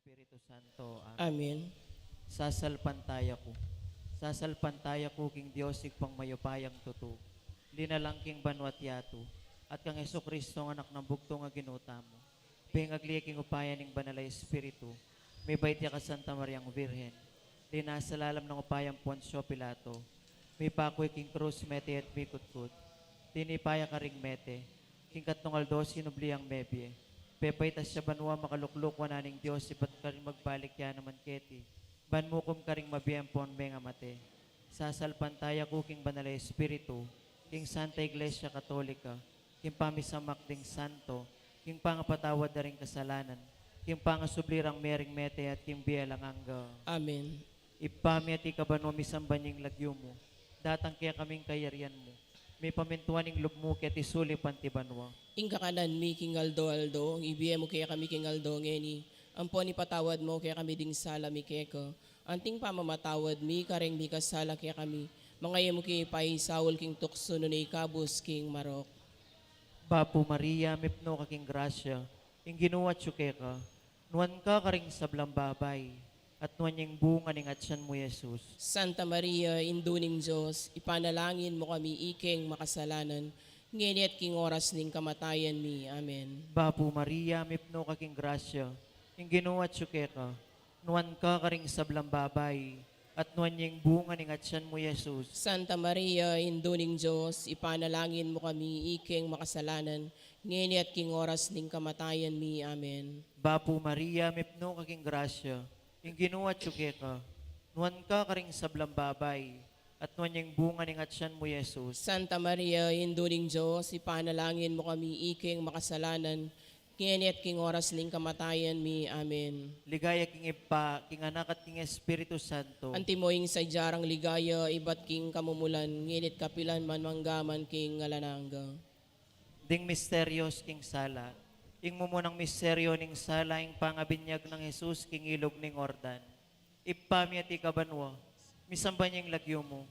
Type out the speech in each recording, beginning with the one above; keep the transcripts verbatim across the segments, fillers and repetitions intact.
Espiritu Santo. Amen. Amen. Sasalpantaya ku. Sasalpantaya ku king Dios Ibpang mayupayang tutu, linalang king banua't yatu, at kang Jesucristo, ang Anak nang bugtung a Ginu tamu. Pengagli ya king upaya ning Banal a Espiritu, mibait ya kang Santa Mariang Virgen, linasa lalam ning upayang Poncio Pilato, mipaku ya king krus, mete at mikutkut. Tinipa ya karing mete, king katlung aldo sinubli yang mebie. Pepaitas ya banua, makalukluk wanan ning Dios, ibat karin magbalik ya naman keti, ban mukum karing mabie ampon mengamate. Sasalpantaya ku king Banal a Espiritu, king Santa Iglesia Katolika, king pamisamak ding santo, king pangapatawad da ring kasalanan, king pangasubli rang mie ring mete, at king bie alang angga. Amen. Ibpa mi, atiu ka banua, misamban ya ing lagyu mu, datang kekami ing kayarian mu, mipamintuan ing lub mu keti sulip anti banua. Ing kakanan mi king aldo-aldo, ibie mu kekami king aldo ngeni, ampon ipatawad mu kekami ding sala mi keka, anting pamamatawad mi kareng mikasala kekami. Manga e mu ke paisaul king tuksu, nune ikabus king marok. Bapu Maria, mipnu ka king grasya, ing Ginu atyu keka, nuan ka karing sablang babai, at nuan ya ing bunga ning atyan mu, Jesus. Santa Maria, Indu ning Dios, ipanalangin mu kami ikeng makasalanan, ngeni at king oras ning kamatayan mi. Amen. Bapu Maria, mipnu ka king grasya, ing Ginu atyu keka, nuan ka karing sablang babai, at nuan ya ing bunga ning atyan mu, Jesus. Santa Maria, Indu ning Dios, ipanalangin mu kami ikeng makasalanan, ngeni at king oras ning kamatayan mi. Amen. Bapu Maria, mipnu ka king grasya, ing Ginu atyu keka, nuan ka karing sablang babai, at nuan ya ing bunga ning atyan mu, Jesus. Santa Maria, Indu ning Dios, ipanalangin mu kami ikeng makasalanan, ngeni at king oras ning kamatayan mi. Amen. Ligaya king Ibpa, king Anak, at king Espiritu Santo. Antimo ing sadya rang ligaya, ibat king kamumulan, ngeni at kapilan man, mangga man king alang angga. Ding misterios king sala. Ing mumunang misterio ning sala, ing pangabinyag nang Jesus king ilug ning Jordan. Ibpa mi, atiu ka banua, misamban ya ing lagyu mu,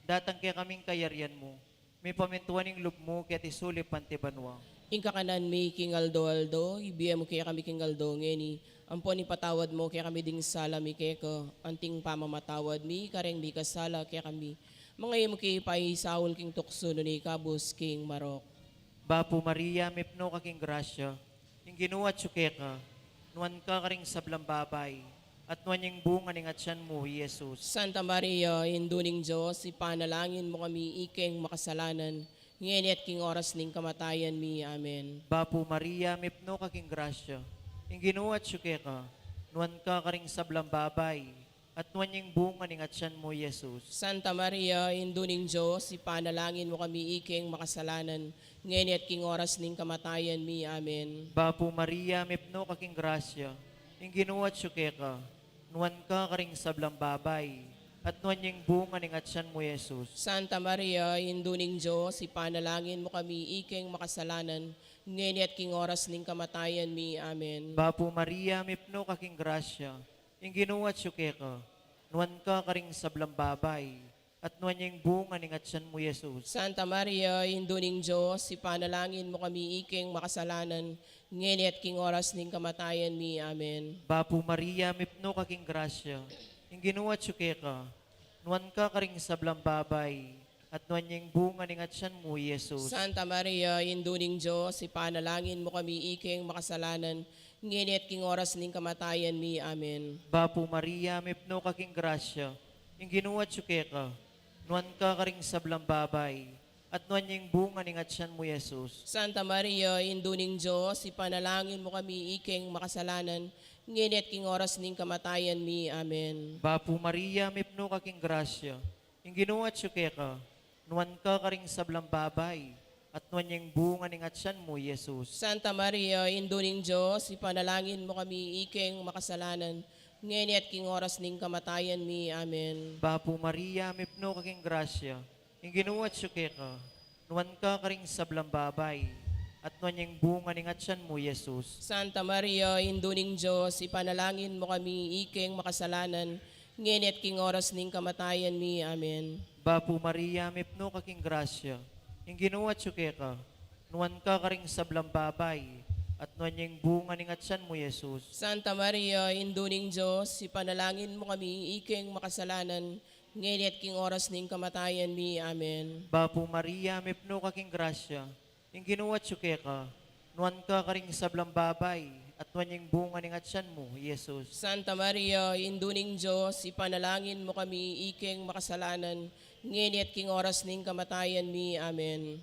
datang kekami ing kayarian mu, mipamintuan ing lub mu keti sulip anti banua. Ing kakanan mi king aldo-aldo, ibie mu kekami king aldo ngeni, ampon ipatawad mu kekami ding sala mi keka, anting pamamatawad mi kareng mikasala kekami. Manga e mu ke paisaul king tuksu, nune ikabus king marok. Bapu Maria, mipnu ka king grasya, ing Ginu atyu keka, nuan ka karing sablang babai, at nuan ya ing bunga ning atyan mu, Jesus. Santa Maria, Indu ning Dios, ipanalangin mu kami ikeng makasalanan, ngeni at king oras ning kamatayan mi. Amen. Bapu Maria, mipnu ka king grasya, ing Ginu atyu keka, nuan ka karing sablang babai, at nuan ya ing bunga ning atyan mu, Jesus. Santa Maria, Indu ning Dios, ipanalangin mu kami ikeng makasalanan, ngeni at king oras ning kamatayan mi. Amen. Bapu Maria, mipnu ka king grasya, ing Ginu atyu keka, nuan ka karing sablang babai, at nuan ya ing bunga ning atyan mu, Jesus. Santa Maria, Indu ning Dios, ipanalangin mu kami ikeng makasalanan, ngeni at king oras ning kamatayan mi. Amen. Bapu Maria, mipnu ka king grasya, ing Ginu atyu keka, nuan ka karing sablang babai, at nuan ya ing bunga ning atyan mu, Jesus. Santa Maria, Indu ning Dios, ipanalangin mu kami ikeng makasalanan, ngeni at king oras ning kamatayan mi. Amen. Bapu Maria, mipnu ka king grasya, ing Ginu atyu keka, nuan ka karing sablang babai, at nuan ya ing bunga ning atyan mu, Jesus. Santa Maria, Indu ning Dios, ipanalangin mu kami ikeng makasalanan, ngeni at king oras ning kamatayan mi. Amen. Bapu Maria, mipnu ka king grasya, ing Ginu atyu keka, nuan ka karing sablang babai, at nuan ya ing bunga ning atyan mu, Jesus. Santa Maria, Indu ning Dios, ipanalangin mu kami ikeng makasalanan, ngeni at king oras ning kamatayan mi. Amen. Bapu Maria, mipnu ka king grasya, ing Ginu atyu keka, nuan ka karing sablang babai, at nuan ya ing bunga ning atyan mu, Jesus. Santa Maria, Indu ning Dios, ipanalangin mu kami ikeng makasalanan, ngeni at king oras ning kamatayan mi. Amen. Bapu Maria, mipnu ka king grasya, ing Ginu atyu keka, nuan ka karing sablang babai, at nuan ya ing bunga ning atyan mu, Jesus. Santa Maria, Indu ning Dios, ipanalangin mu kami ikeng makasalanan, ngeni at king oras ning kamatayan mi. Amen. Bapu Maria, mipnu ka king grasya, ing Ginu atyu keka, nuan ka karing sablang babai, at nuan ya ing bunga ning atyan mu, Jesus. Santa Maria, Indu ning Dios, ipanalangin mu kami, ikeng makasalanan, ngeni at king oras ning kamatayan mi. Amen. Bapu Maria, mipnu ka king grasya, ing Ginu atyu keka, nuan ka karing sablang babai, at nuan ya ing bunga ning atyan mu, Jesus. Santa Maria, Indu ning Dios, ipanalangin mu kami, ikeng makasalanan, ngeni at king oras ning kamatayan mi. Amen.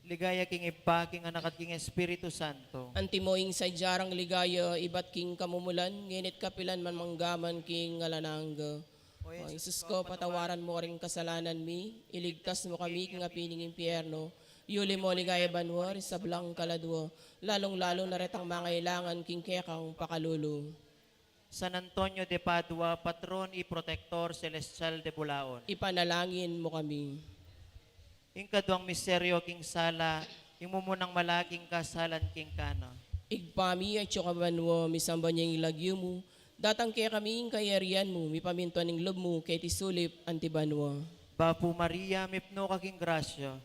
Ligaya king Ibpa, king Anak, at king Espiritu Santo. Antimo ing sadya rang ligaya, ibat king kamumulan, ngeni at kapilan man, manggaman king alang angga. O Jesus ko, patawaran mu ring kasalanan mi, iligtas mu kami king api ning impyerno, yuli mu king ligaya banua ring sablang kaladua, lalung-lalu na retang mangailangan king kekang pakalulu. San Antonio de Padua, patron y protector celestial de Bulaon. Ipanalangin mu kami. Ing kaduang misteryo king sala, ing mumunang malaking kasalan king Cana. Ibpa mi, atsu ka banua, misamban ya ing lagyu mu, datang kekami ing kayarian mu, mipamintuan ing lub mu, keti sulip anti banua. Bapu Maria, mipnu ka king grasya,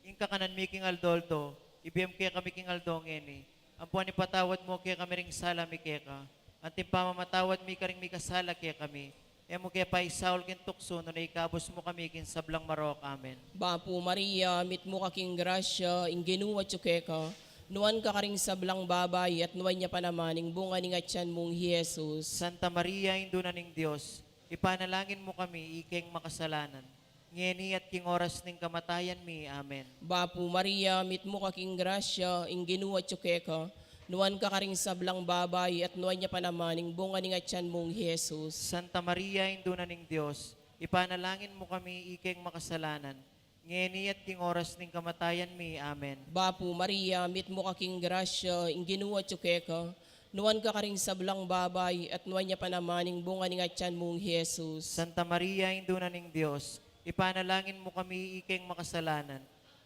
ing kakanan mi king aldo-aldo, ibie mu kekami king aldo ngeni, ampo ipatawad mu kekami ring sala mi keka, anti ing pamamatawad mi karing mikasala kekami. E mu ke paisaul king tuksu, nune ikabus mu kami king sablang marok. Amen. Bapu Maria, mitmu ka king grasya, ing Ginu atyu keka, nuan ka karing sablang babai, at nuan ya pa naman ing bunga ning atyan mung Jesus. Santa Maria, Indu na ning Dios, ipanalangin mu kami, ikeng makasalanan, ngeni at king oras ning kamatayan mi. Amen. Bapu Maria, mitmu ka king grasya, ing Ginu atyu keka, nuan ka karing sablang babai, at nuan ya pa naman ing bunga ning atyan mung Jesus. Santa Maria, Indu na ning Dios, ipanalangin mu kami, ikeng makasalanan, ngeni at king oras ning kamatayan mi. Amen. Bapu Maria, mitmu ka king grasya, ing Ginu atyu keka, nuan ka karing sablang babai, at nuan ya pa naman ing bunga ning atyan mung Jesus. Santa Maria, Indu na ning Dios, ipanalangin mu kami, ikeng makasalanan,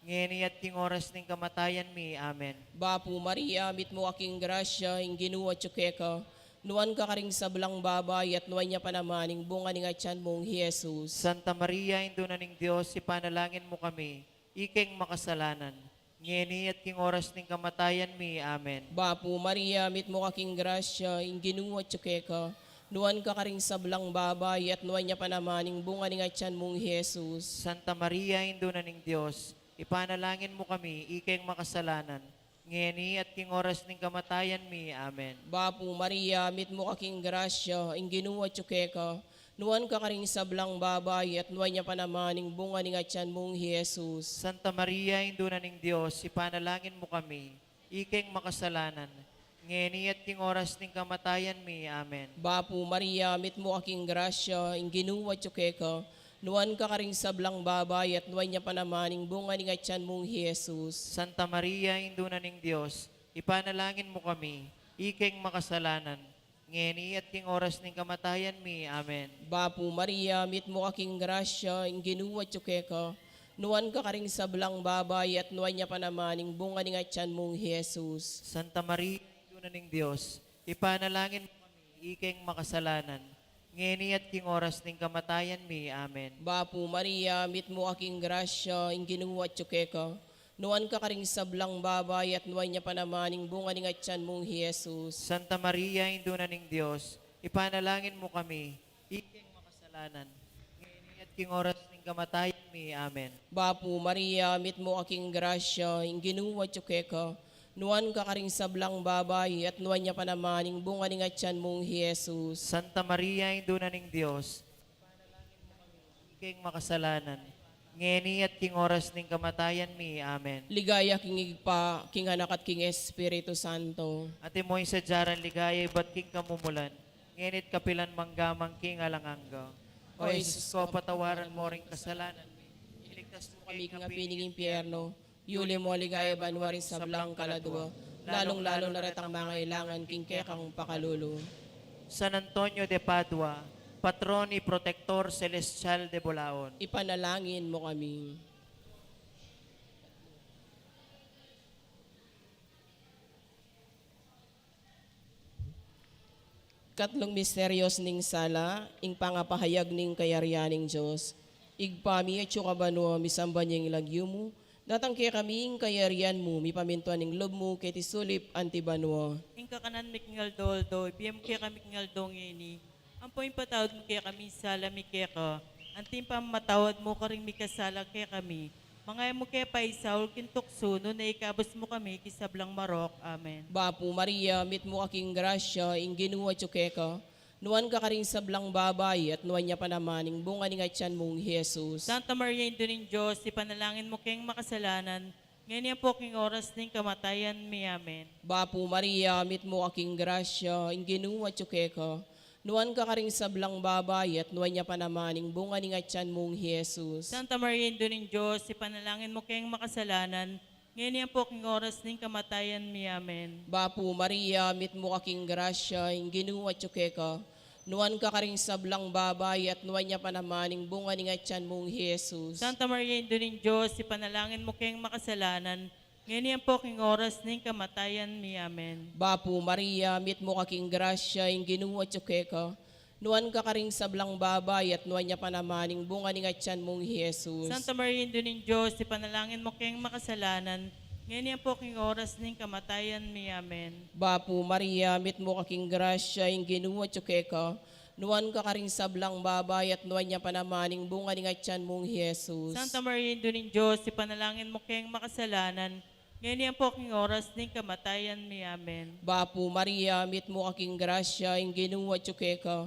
ngeni at king oras ning kamatayan mi. Amen. Bapu Maria, mitmu ka king grasya, ing Ginu atyu keka, nuan ka karing sablang babai, at nuan ya pa naman ing bunga ning atyan mung Jesus. Santa Maria, Indu na ning Dios, ipanalangin mu kami, ikeng makasalanan, ngeni at king oras ning kamatayan mi. Amen. Bapu Maria, mitmu ka king grasya, ing Ginu atyu keka, nuan ka karing sablang babai, at nuan ya pa naman ing bunga ning atyan mung Jesus. Santa Maria, Indu na ning Dios, ipanalangin mu kami, ikeng makasalanan, ngeni at king oras ning kamatayan mi. Amen. Bapu Maria, mitmu ka king grasya, ing Ginu atyu keka, nuan ka karing sablang babai, at nuan ya pa naman ing bunga ning atyan mung Jesus. Santa Maria, Indu na ning Dios, ipanalangin mu kami, ikeng makasalanan, ngeni at king oras ning kamatayan mi. Amen. Bapu Maria, mitmu ka king grasya, ing Ginu atyu keka, nuan ka karing sablang babai, at nuan ya pa naman ing bunga ning atyan mung Jesus. Santa Maria, Indu na ning Dios, ipanalangin mu kami, ikeng makasalanan, ngeni at king oras ning kamatayan mi. Amen. Bapu Maria, mitmu ka king grasya, ing Ginu atyu keka, nuan ka karing sablang babai, at nuan ya pa naman ing bunga ning atyan mung Jesus. Santa Maria, Indu na ning Dios, ipanalangin mu kami, ikeng makasalanan, ngeni at king oras ning kamatayan mi. Amen. Bapu Maria, mitmu ka king grasya, ing Ginu atyu keka, nuan ka karing sablang babai, at nuan ya pa naman ing bunga ning atyan mung Jesus. Santa Maria, Indu na ning Dios, ipanalangin mu kami, ikeng makasalanan, ngeni at king oras ning kamatayan mi. Amen. Bapu Maria, mitmu ka king grasya, ing Ginu atyu keka, nuan ka karing sablang babai, at nuan ya pa naman ing bunga ning atyan mung Jesus. Santa Maria, Indu na ning Dios, ipanalangin mu kami, ikeng makasalanan, ngeni at king oras ning kamatayan mi. Amen. Ligaya king Ibpa, king Anak, at king Espiritu Santo. Antimo ing sadya rang ligaya ibat king kamumulan, ngeni at kapilan man, angga man king alang angga. O Jesus ko, patawaran mu ring kasalanan mi, iligtas mu kami king api ning impyerno, yuli mu king ligaya banua ring sablang kaladua, lalung-lalu na retang mangailangan king kekang pakalulu. San Antonio de Padua, patron y protector celestial de Bulaon. Ipanalangin mu kami. Katlung misteryos ning sala, ing pangapahayag ning kayarian ning Dios. Ibpa mi, atsu ka banua, misamban ya ing lagyu mu, Datang kekami ing kayarian mu, mipamintuan ing lub mu keti sulip anti banua. Ing kakanan mi king aldo-aldo ibie mu kekami king aldo ngeni. Ampo ipatawad mu kekami ing sala mi keka, anti ing pamamatawad mu karing mikasala kekami. Manga e mu ke paisaul king tuksu, nune ikabus mu kami king sablang marok. Amen. Bapu Maria, mitmu ka king grasya, ing Ginu atyu keka. Nuan ka karing sablang babai, at nuan ya pa naman ing bunga ning atyan mung Jesus. Santa Maria, Indu ning Dios, ipanalangin mu keng makasalanan, ngeni ampo king oras ning kamatayan mi. Amen. Bapu Maria, mitmu ka king grasya, ing Ginu atyu keka. Nuan ka karing sablang babai, at nuan ya pa naman ing bunga ning atyan mung Jesus. Santa Maria, Indu ning Dios, ipanalangin mu keng makasalanan, ngeni ampo king oras ning kamatayan mi. Amen. Bapu Maria, mitmu ka king grasya, ing Ginu atyu keka. Nuan ka karing sablang babai, at nuan ya pa naman ing bunga ning atyan mung Jesus. Santa Maria, Indu ning Dios, ipanalangin mu keng makasalanan, ngeni ampo king oras ning kamatayan mi. Amen. Bapu Maria, mitmu ka king grasya, ing Ginu atyu keka. Nuan ka karing sablang babai, at nuan ya pa naman ing bunga ning atyan mung Jesus. Santa Maria, Indu ning Dios, ipanalangin mu keng makasalanan, ngeni ampo king oras ning kamatayan mi. Amen. Bapu Maria, mitmu ka king grasya, ing Ginu atyu keka. Nuan ka karing sablang babai, at nuan ya pa naman ing bunga ning atyan mung Jesus. Santa Maria, Indu ning Dios, ipanalangin mu keng makasalanan, ngeni ampo king oras ning kamatayan mi. Amen. Bapu Maria, mitmu ka king grasya, ing Ginu atyu keka.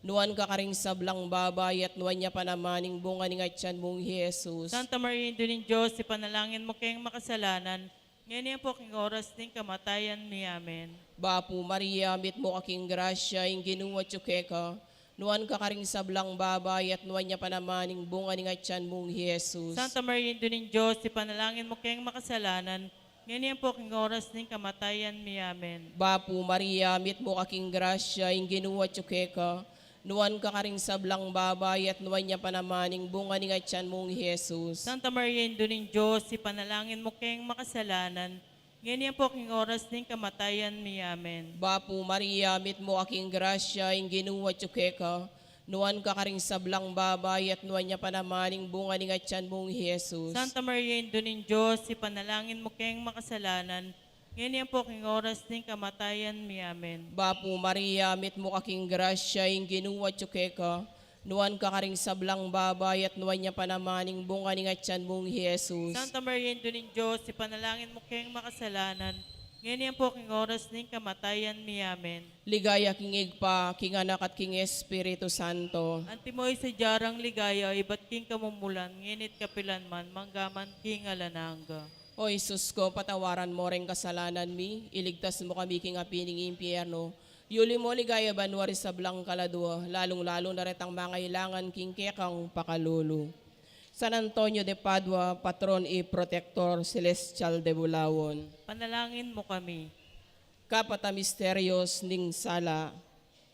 Nuan ka karing sablang babai, at nuan ya pa naman ing bunga ning atyan mung Jesus. Santa Maria, Indu ning Dios, ipanalangin mu keng makasalanan, ngeni ampo king oras ning kamatayan mi. Amen. Bapu Maria, mitmu ka king grasya, ing Ginu atyu keka. Nuan ka karing sablang babai, at nuan ya pa naman ing bunga ning atyan mung Jesus. Santa Maria, Indu ning Dios, ipanalangin mu keng makasalanan, ngeni ampo king oras ning kamatayan mi. Amen. Bapu Maria, mitmu ka king grasya, ing Ginu atyu keka. Nuan ka karing sablang babai, at nuan ya pa naman ing bunga ning atyan mung Jesus. Santa Maria, Indu ning Dios, ipanalangin mu keng makasalanan, ngeni ampo king oras ning kamatayan mi. Amen. Bapu Maria, mitmu ka king grasya, ing Ginu atyu keka. Nuan ka karing sablang babai, at nuan ya pa naman ing bunga ning atyan mung Jesus. Santa Maria, Indu ning Dios, ipanalangin mu keng makasalanan, ngeni ampo king oras ning kamatayan mi. Amen. Bapu Maria, mitmu ka king grasya, ing Ginu atyu keka. Nuan ka karing sablang babai, at nuan ya pa naman ing bunga ning atyan mung Jesus. Santa Maria, Indu ning Dios, ipanalangin mu keng makasalanan, ngeni ampo king oras ning kamatayan mi. Amen. Ligaya king Ibpa, king Anak, at king Espiritu Santo. Antimo ing sadya rang ligaya ibat king kamumulan, ngeni at kapilan man, mangga man king alang angga. O Jesus ko, patawaran mo reng kasalanan mi, iligtas mo kami king api ning impyerno, yuli mo king ligaya banua ring sablang kaladua, lalung-lalu na retang mangailangan king kekang pakalulu. San Antonio de Padua, patron y protector celestial de Bulaon. Panalangin mu kami. Kapat a misterios ning sala,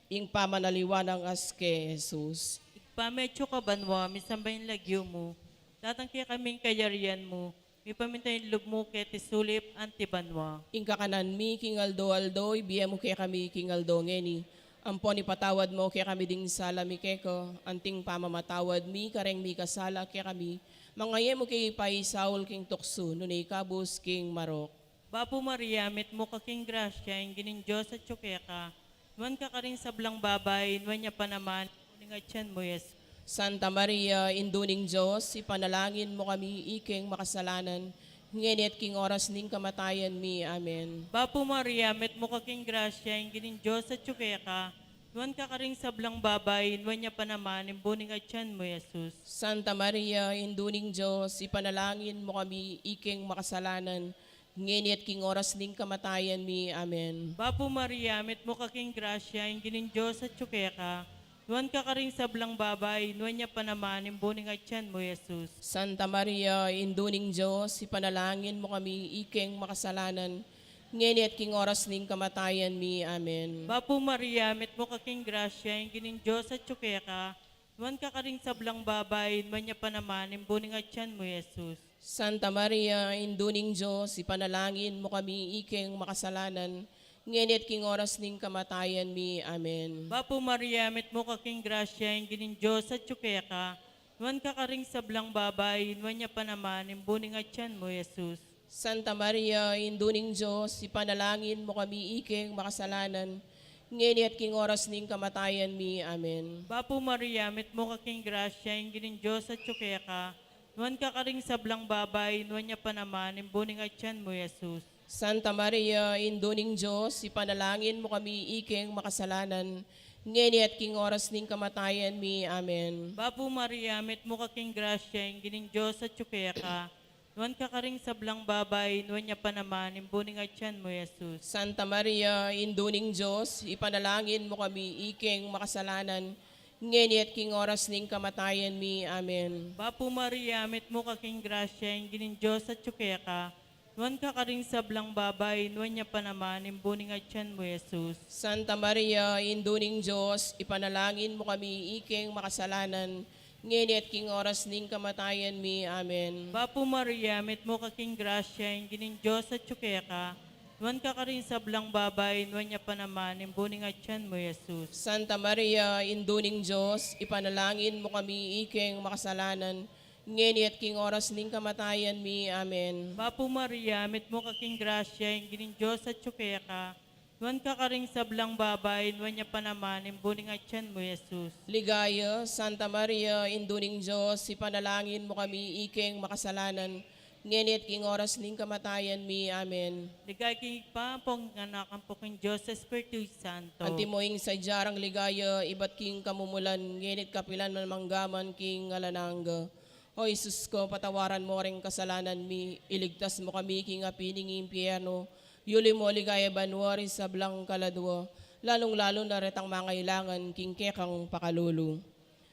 ing pamanaliwanag a si Jesus. Ibpa mi atsu ka banua, misamban ya ing lagyu mu. Datang kekami ing kayarian mu. Mipamintuan ing lub mu keti sulip anti banua. Ing kakanan mi king aldo-aldo ibie mu kekami king aldo ngeni. Ampon ipatawad mu kekami ding sala mi keka, anti ing pamamatawad mi kareng mikasala kekami. Manga e mu ke paisaul king tuksu, nune ikabus king marok. Bapu Maria, mitmu ka king grasya, ing Ginung Dios atyu keka. Nuan ka karing sablang babai, nuan ya pa naman ing bunga ning atyan mu, Jesus. Santa Maria, Indu ning Dios, ipanalangin mu kami ikeng makasalanan, ngeni at king oras ning kamatayan mi. Amen. Bapu Maria, mitmu ka king grasya, ing Ginung Dios atyu keka. Nuan ka karing sablang babai, nuan ya pa naman ing bunga ning atyan mu, Jesus. Santa Maria, Indu ning Dios, ipanalangin mu kami ikeng makasalanan, ngeni at king oras ning kamatayan mi. Amen. Bapu Maria, mitmu ka king grasya, ing Ginung Dios atyu keka. Nuan ka karing sablang babai, nuan ya pa naman ing bunga ning atyan mu, Jesus. Santa Maria, Indu ning Dios, ipanalangin mu kami ikeng makasalanan, ngeni at king oras ning kamatayan mi. Amen. Bapu Maria, mitmu ka king grasya, ing Ginung Dios atyu keka. Nuan ka karing sablang babai, nuan ya pa naman ing bunga ning atyan mu, Jesus. Santa Maria, Indu ning Dios, ipanalangin mu kami ikeng makasalanan, ngeni at king oras ning kamatayan mi. Amen. Bapu Maria, mitmu ka king grasya, ing Ginung Dios atyu keka. Nuan ka karing sablang babai, nuan ya pa naman ing bunga ning atian mu, Jesus. Santa Maria, Indu ning Dios, ipanalangin mu kami ikeng makasalanan, ngeni at king oras ning kamatayan mi. Amen. Bapu Maria, mitmu ka king grasya, ing Ginung Dios atyu keka. Nuan ka karing sablang babai, nuan ya pa naman ing bunga ning atian mu, Jesus. Santa Maria, Indu ning Dios, ipanalangin mu kami ikeng makasalanan, ngeni at king oras ning kamatayan mi. Amen. Bapu Maria, mitmu ka king grasya, ing Ginung Dios atyu keka. Nuan ka karing sablang babai, nuan ya pa naman ing bunga ning atian mu, Jesus. Santa Maria, Indu ning Dios, ipanalangin mu kami ikeng makasalanan, ngeni at king oras ning kamatayan mi. Amen. Bapu Maria, mitmu ka king grasya, ing Ginung Dios atyu keka. Nuan ka karing sablang babai, nuan ya pa naman ing bunga ning atian mu, Jesus. Santa Maria, Indu ning Dios, ipanalangin mu kami ikeng makasalanan, ngeni at king oras ning kamatayan mi. Amen. Bapu Maria, mitmu ka king grasya, ing Ginung Dios atyu keka. Nuan ka karing sablang babai, nuan ya pa naman ing bunga ning atian mu, Jesus. Santa Maria, Indu ning Dios, ipanalangin mu kami ikeng makasalanan, ngeni at king oras ning kamatayan mi. Amen. Bapu Maria, mitmu ka king grasya, ing Ginung Dios atyu keka. Nuan ka karing sablang babai, nuan ya pa naman ing bunga ning atian mu, Jesus. Ligaya, Santa Maria, Indu ning Dios, ipanalangin mu kami ikeng makasalanan, ngeni at king oras ning kamatayan mi. Amen. Ligaya king Ibpa, ampo king Anak, ampo king Dios Espiritu Santo. Antimo ing sadya rang ligaya, ibat king kamumulan, ngeni at kapilan man mangga man king alang angga. O Jesus ko, patawaran mu ring kasalanan mi, iligtas mu kami king api ning impyerno, yuli mu king ligaya banua ring sablang kaladua, lalung-lalu na retang mangailangan king kekang pakalulu.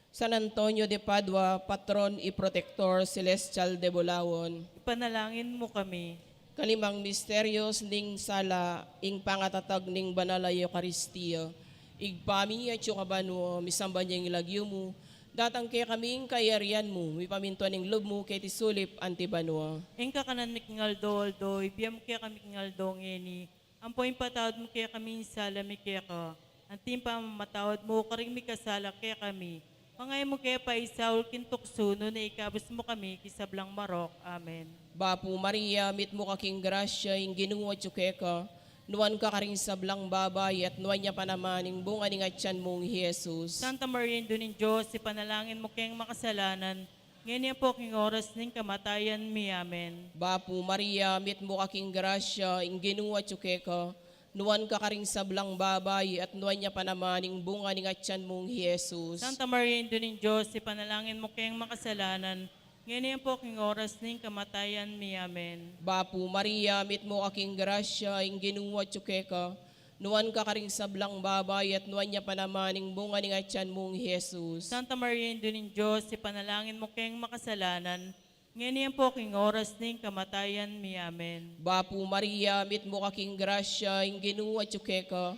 San Antonio de Padua, patron y protector celestial de Bulawan. Ipanalangin mu kami. Kalimang misteryos ning sala, ing pangatatag ning banal a Eukaristia. Ibpa mi, atsu ka banua, misamban ya ing lagyu mu, datang kekami ing kayarian mu, mipamintuan ing lub mu keti sulip anti banua. Ing kakanan mi king aldo-aldo, ibie mu kekami king aldo ngeni, ampo ipatawad mu kekami ing sala mi keka, anti ing pamamatawad mi karing mikasala kekami. Manga e mu ke paisaul king tuksu, nune ikabus mu kami king sablang marok. Amen. Bapu Maria, mitmu ka king grasya, ing Ginu atyu keka, nuan ka karing sablang babai, at nuan ya pa naman ing bunga ning atyan mung i Jesus. Santa Maria, Indu ning Dios, ipanalangin mu keng makasalanan, ngeni ampo king oras ning kamatayan mi. Amen. Bapu Maria, mitmu ka king grasya, ing Ginu atyu keka, nuan ka karing sablang babai, at nuan ya pa naman ing bunga ning atyan mung i Jesus. Santa Maria, Indu ning Dios, ipanalangin mu keng makasalanan, ngeni ampo king oras ning kamatayan mi. Amen. Bapu Maria, mitmu ka king grasya, ing Ginu atyu keka, nuan ka karing sablang babai, at nuan ya pa naman ing bunga ning atyan mung i Jesus. Santa Maria, Indu ning Dios, ipanalangin mu keng makasalanan, ngeni ampo king oras ning kamatayan mi. Amen. Bapu Maria, mitmu ka king grasya, ing Ginu atyu keka,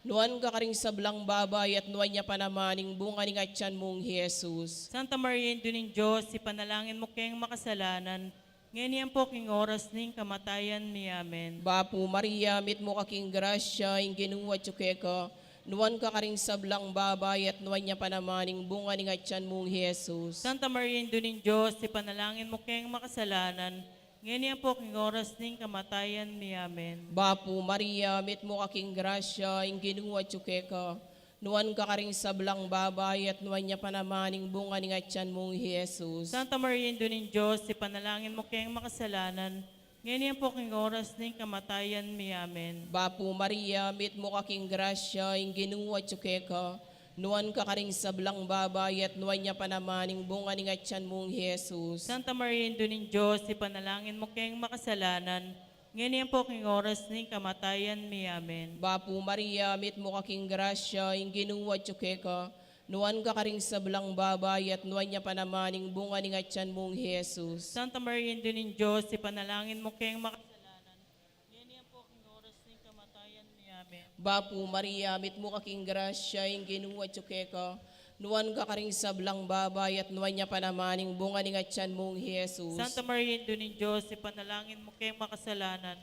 nuan ka karing sablang babai, at nuan ya pa naman ing bunga ning atyan mung i Jesus. Santa Maria, Indu ning Dios, ipanalangin mu keng makasalanan, ngeni ampo king oras ning kamatayan mi. Amen. Bapu Maria, mitmu ka king grasya, ing Ginu atyu keka, nuan ka karing sablang babai, at nuan ya pa naman ing bunga ning atyan mung i Jesus. Santa Maria, Indu ning Dios, ipanalangin mu keng makasalanan, ngeni ampo king oras ning kamatayan mi. Amen. Bapu Maria, mitmu ka king grasya, ing Ginu atyu keka, nuan ka karing sablang babai, at nuan ya pa naman ing bunga ning atyan mung i Jesus. Santa Maria, Indu ning Dios, ipanalangin mu keng makasalanan, ngeni ampo king oras ning kamatayan mi. Amen. Bapu Maria, mitmu ka king grasya, ing Ginu atyu keka, nuan ka karing sablang babai, at nuan ya pa naman ing bunga ning atyan mung i Jesus. Santa Maria, Indu ning Dios, ipanalangin mu keng makasalanan, ngeni ampo king oras ning kamatayan mi. Amen. Bapu Maria, mitmu ka king grasya, ing Ginu atyu keka, nuan ka karing sablang babai, at nuan ya pa naman ing bunga ning atyan mung i Jesus. Santa Maria, Indu ning Dios, ipanalangin mu keng makasalanan, ngeni ampo king oras ning kamatayan mi. Amen. Bapu Maria, mitmu ka king grasya, ing Ginu atyu keka, nuan ka karing sablang babai, at nuan ya pa naman ing bunga ning atyan mung i Jesus. Santa Maria, Indu ning Dios, ipanalangin mu keng makasalanan,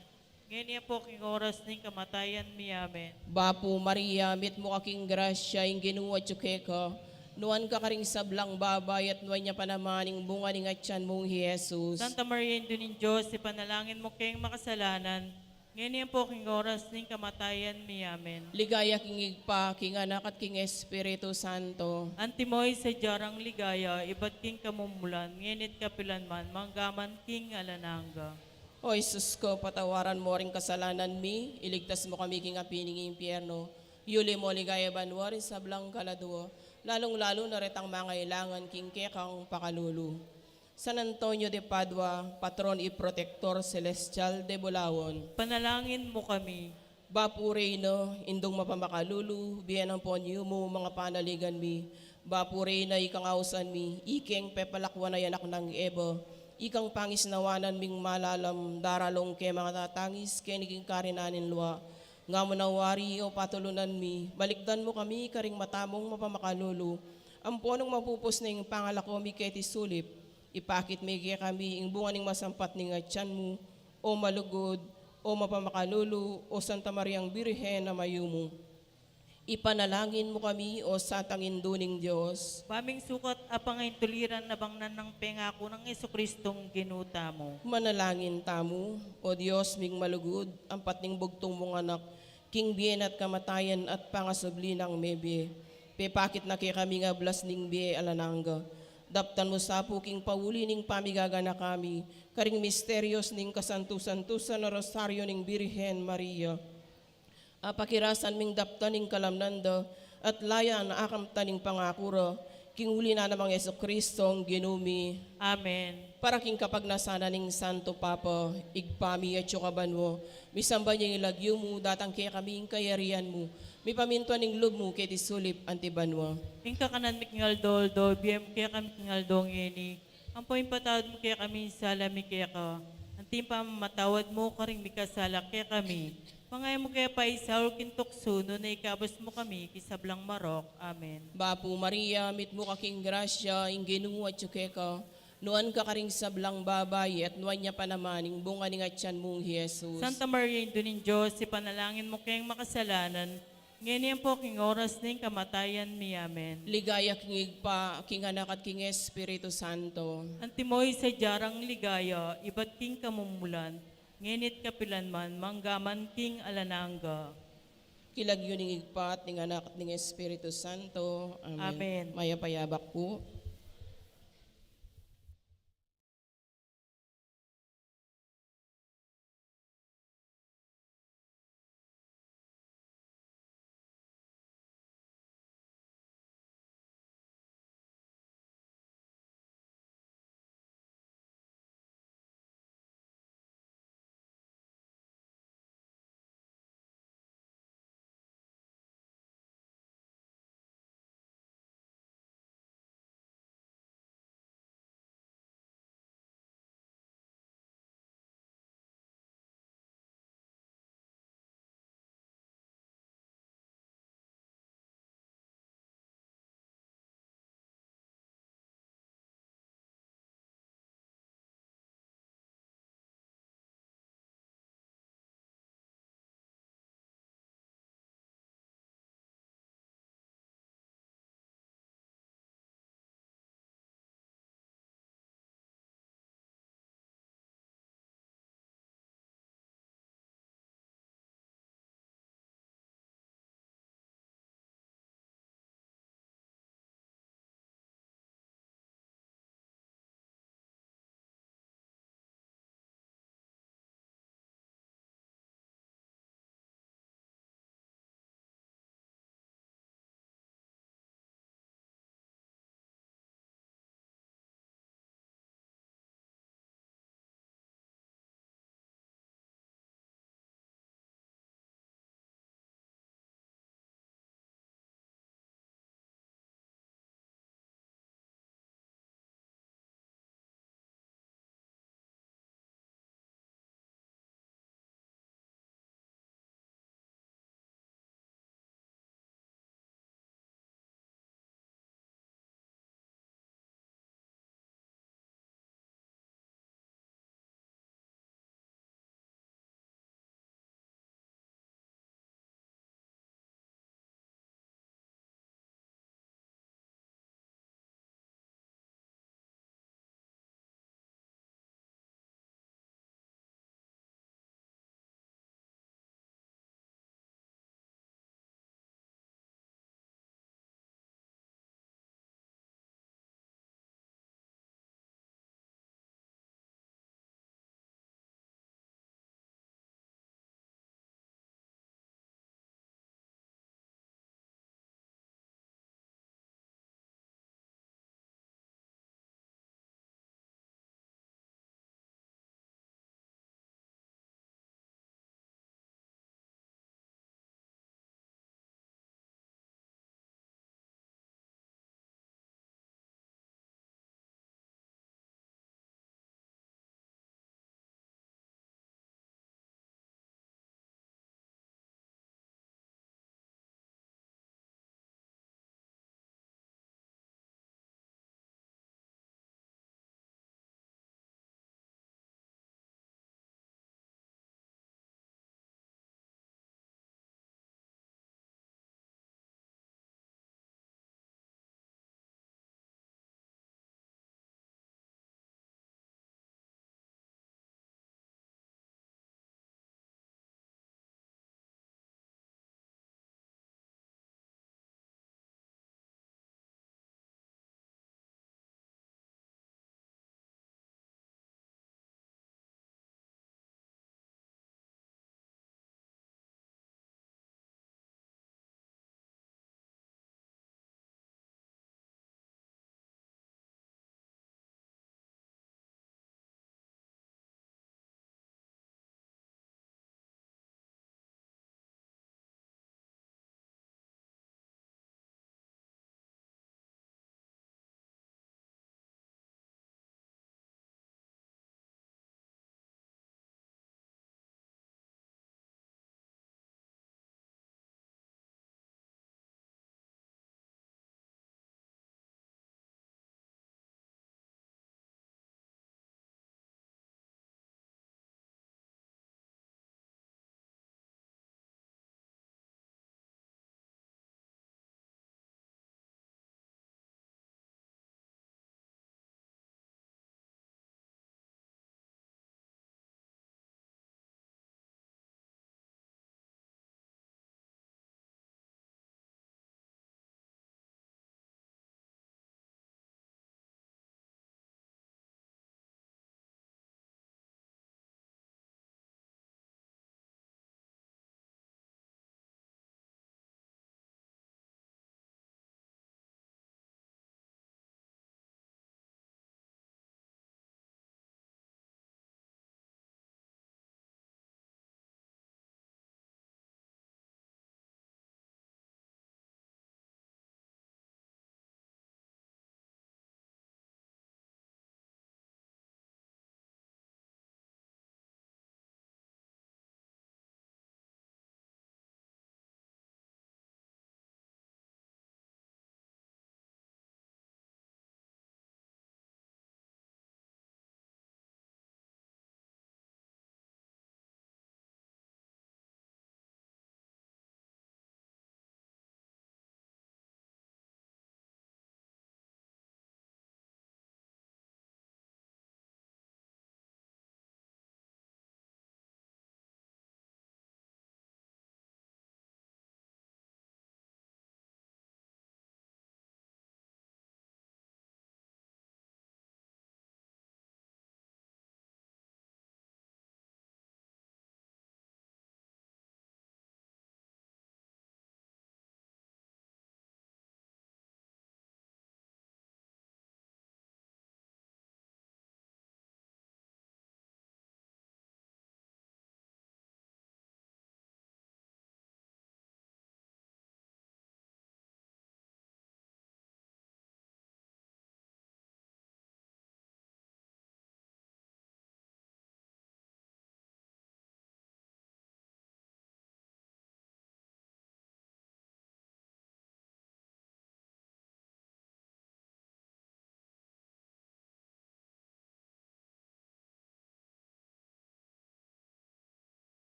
ngeni ampo king oras ning kamatayan mi. Amen. Bapu Maria, mitmu ka king grasya, ing Ginu atyu keka, Nuan ka karing sablang babai, at nuan ya pa naman ing bunga ning atyan mung i Jesus. Santa Maria, Indu ning Dios, ipanalangin mu keng makasalanan, ngeni ampo king oras ning kamatayan mi. Amen. Ligaya king Ibpa, king Anak, at king Espiritu Santo. Antimo ing sadya rang ligaya, ibat king kamumulan, ngeni at kapilan man, mangga man king alang angga. O Jesus ko, patawaran mu ring kasalanan mi, iligtas mu kami king api ning impyerno, yuli mu king ligaya banua ring sablang kaladua, lalung-lalu na retang mangailangan king kekang pakalulu. San Antonio de Padua, patron y protector celestial de bulawan. Panalangin mu kami. Bapu Reyna, Indung mapamakalulu, bie ampon yumu ing panaligan mi. Bapu Reyna, ikang ausan mi, ikeng pepalakwan a anak nang Eva, ikang pangisnawanan ming malalam, daralung keng matatangis keni king karinan ning lua. Nga mu na wari, o patulunan mi, balikdan mu kami karing mata mung mapamakalulu, ampon nung mapupus na ing pangalako mi keti sulip, ipakit mu kekami ing bunga ning masampat ning atyan mu, o malugud, o mapamakalulu, o Santa Mariang Birhen a mayumu. Ipanalangin mu kami, o Santang Indu ning Dios. Ba ming sukat a pangaintuliran a bangnan nang pengaku nang Jesucristong Ginu tamu. Manalangin tamu. O Dios ming malugud, ampat ning bugtung mung Anak, king bie na at kamatayan at pangasubli nang mebie, pepakit na kekami ing ablas ning bie alang angga. Daptan mu sa pu king pauli ning pamigaganaka mi karing misterios ning kasantu-santusan a Rosario ning Birhen Maria, a pakirasan ming daptan ing kalamnan da, at layan a akamtan ing pangaku ra, king uli na nang Jesucristong Ginu mi. Amen. Para king kapagnasan na ning Santo Papa, Ibpa mi atsu ka banua, misamban ya ing lagyu mu, datang kekami ing kayarian mu, mipamintuan ing lub mu keti sulip anti banua. Ing kakanan mi king aldo-aldo, ibie mu kekami king aldo ngeni, ampo ipatawad mu kekami ing sala mi keka, anti ing pamamatawad mu karing mikasala kekami. Manga e mu ke paisaul king tuksu, nune ikabus mu kami king sablang marok. Amen. Bapu Maria, mitmu ka king grasya, ing Ginu atsu keka, nuan ka karing sablang babai, at nuan ya pa naman ing bunga ning atyan mung i Jesus. Santa Maria, Indu ning Dios, ipanalangin mu keng makasalanan, ngeni ampo king oras ning kamatayan mi. Amen. Ligaya king Ibpa, king Anak, at king Espiritu Santo. Antimo ing sadya rang ligaya, ibat king kamumulan, ngeni at kapilan man, mangga man king alang angga. King lagyu ning Ibpa, at ning Anak, at ning Espiritu Santo. Amen. Amen. Mayap a yabak pu.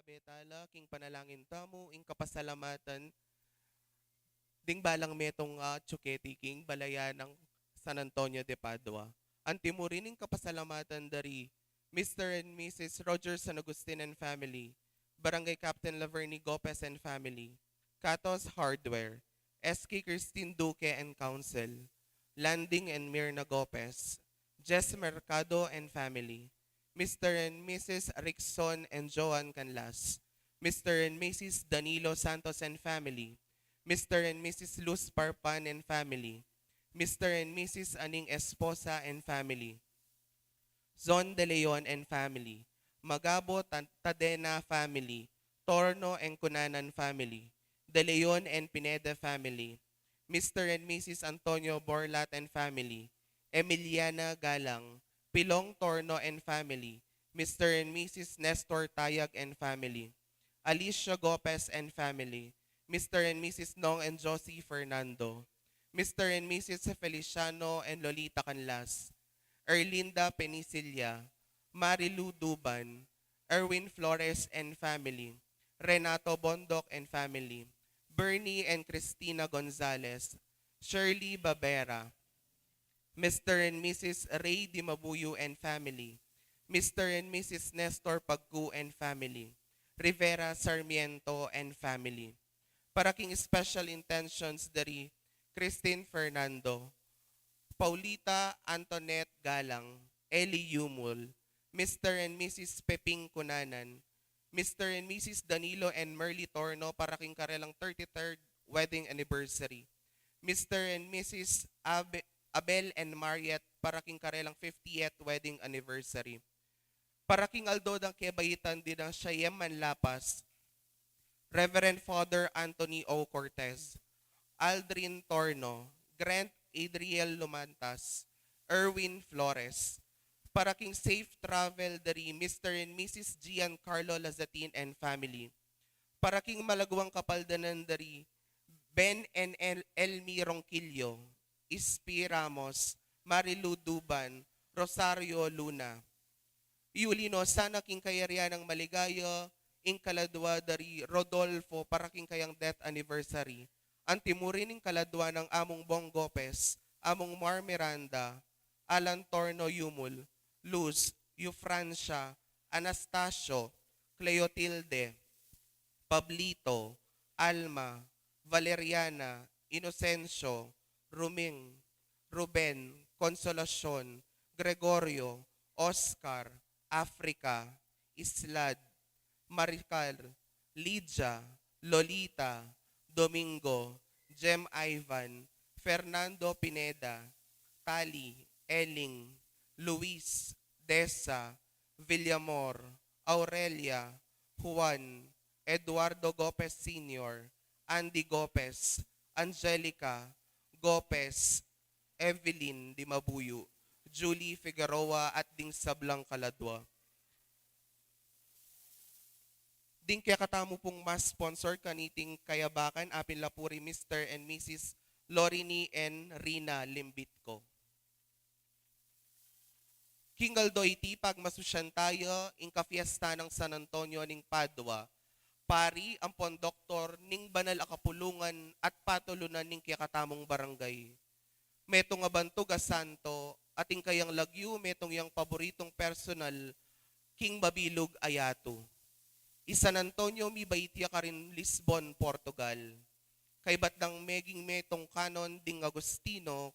Betala, king panalangin tamu, ing kapasalamatan ding balang metung a Chuquete king balayan nang San Antonio de Padua. Antimurin ing kapasalamatan dari Mister and Missus Roger San Agustin and family, Barangay Captain Laverny Gopez and family, Catos Hardware, S K Christine Duque and council, Landing and Mirna Gopez, Jess Mercado and family, Mister and Missus Rickson and Joan Canlas, Mister and Missus Danilo Santos and family, Mister and Missus Luz Parpan and family, Mister and Missus Aning Esposa and family, Zon de Leon and family, Magabo Tan-, Tadena family, Torno and Cunanan family, De Leon and Pineda family, Mister and Missus Antonio Borlat and family, Emiliana Galang, Pilong Torno and family, Mister and Missus Nestor Tayag and family, Alicia Gopez and family, Mister and Missus Nong and Josie Fernando, Mister and Missus Feliciano and Lolita Canlas, Erlinda Penicilia, Marilu Duban, Erwin Flores and family, Renato Bondoc and family, Bernie and Christina Gonzalez, Shirley Babera, Mister and Missus Ray Dimabuyo and family, Mister and Missus Nestor Pagcu and family, Rivera Sarmiento and family. Para king special intentions dari Christine Fernando, Paulita Antoinette Galang, Eli Yumul, Mister and Missus Peping Cunanan, Mister and Missus Danilo and Merly Torno para king karelang thirty-third wedding anniversary, Mister and Missus Abe-, Abel and Mariet para king karelang fiftieth wedding anniversary. Para king aldo dang kebaitan di dang Shayem Manlapas, Reverend Father Anthony O Cortez, Aldrin Torno, Grant Adriel Lumantas, Erwin Flores. Para king safe travel dari Mister and Missus Giancarlo Lazatin and family. Para king malaguang kapaldanan dari Ben and El-, Elmi Ronquillo, Ispi Ramos, Marilu Duban, Rosario Luna. Yuli no sana king kayarian nang maligaya ing kaladua dari Rodolfo para king kayang death anniversary. Antimurin ing kaladua nang Among Bong Gopez, Among Mar Miranda, Alan Torno Yumul, Luz, Eufrancia, Anastasio, Cleotilde, Pablito, Alma, Valeriana, Inocencio, Ruming, Ruben, Consolacion, Gregorio, Oscar, Africa, Islad, Maricar, Lydia, Lolita, Domingo, Jem Ivan, Fernando Pineda, Tali, Eling, Luis, Desa, Villamor, Aurelia, Juan, Eduardo Gopez Senior, Andy Gopez, Angelica Gopez, Evelyn Dimabuyo, Julie Figueroa at ding sablang kaladua. Ding kekatamu pung mas sponsor kaniting kayabakan, apin la pu ri Mister and Missus Lorini and Rina Limbitco. King aldo iti pagmasusyan tayu ing kafiesta nang San Antonio ning Padua, pari ampon doktor ning banal a kapulungan at patulunan ning kekatamung barangay. Metung a bantug a santo at ing kayang lagyu metung yang paboritung personal king mabilug a yatu. I San Antonio mibait ya karin Lisbon, Portugal. Kaybat dang meging metung kanon ding Agustino,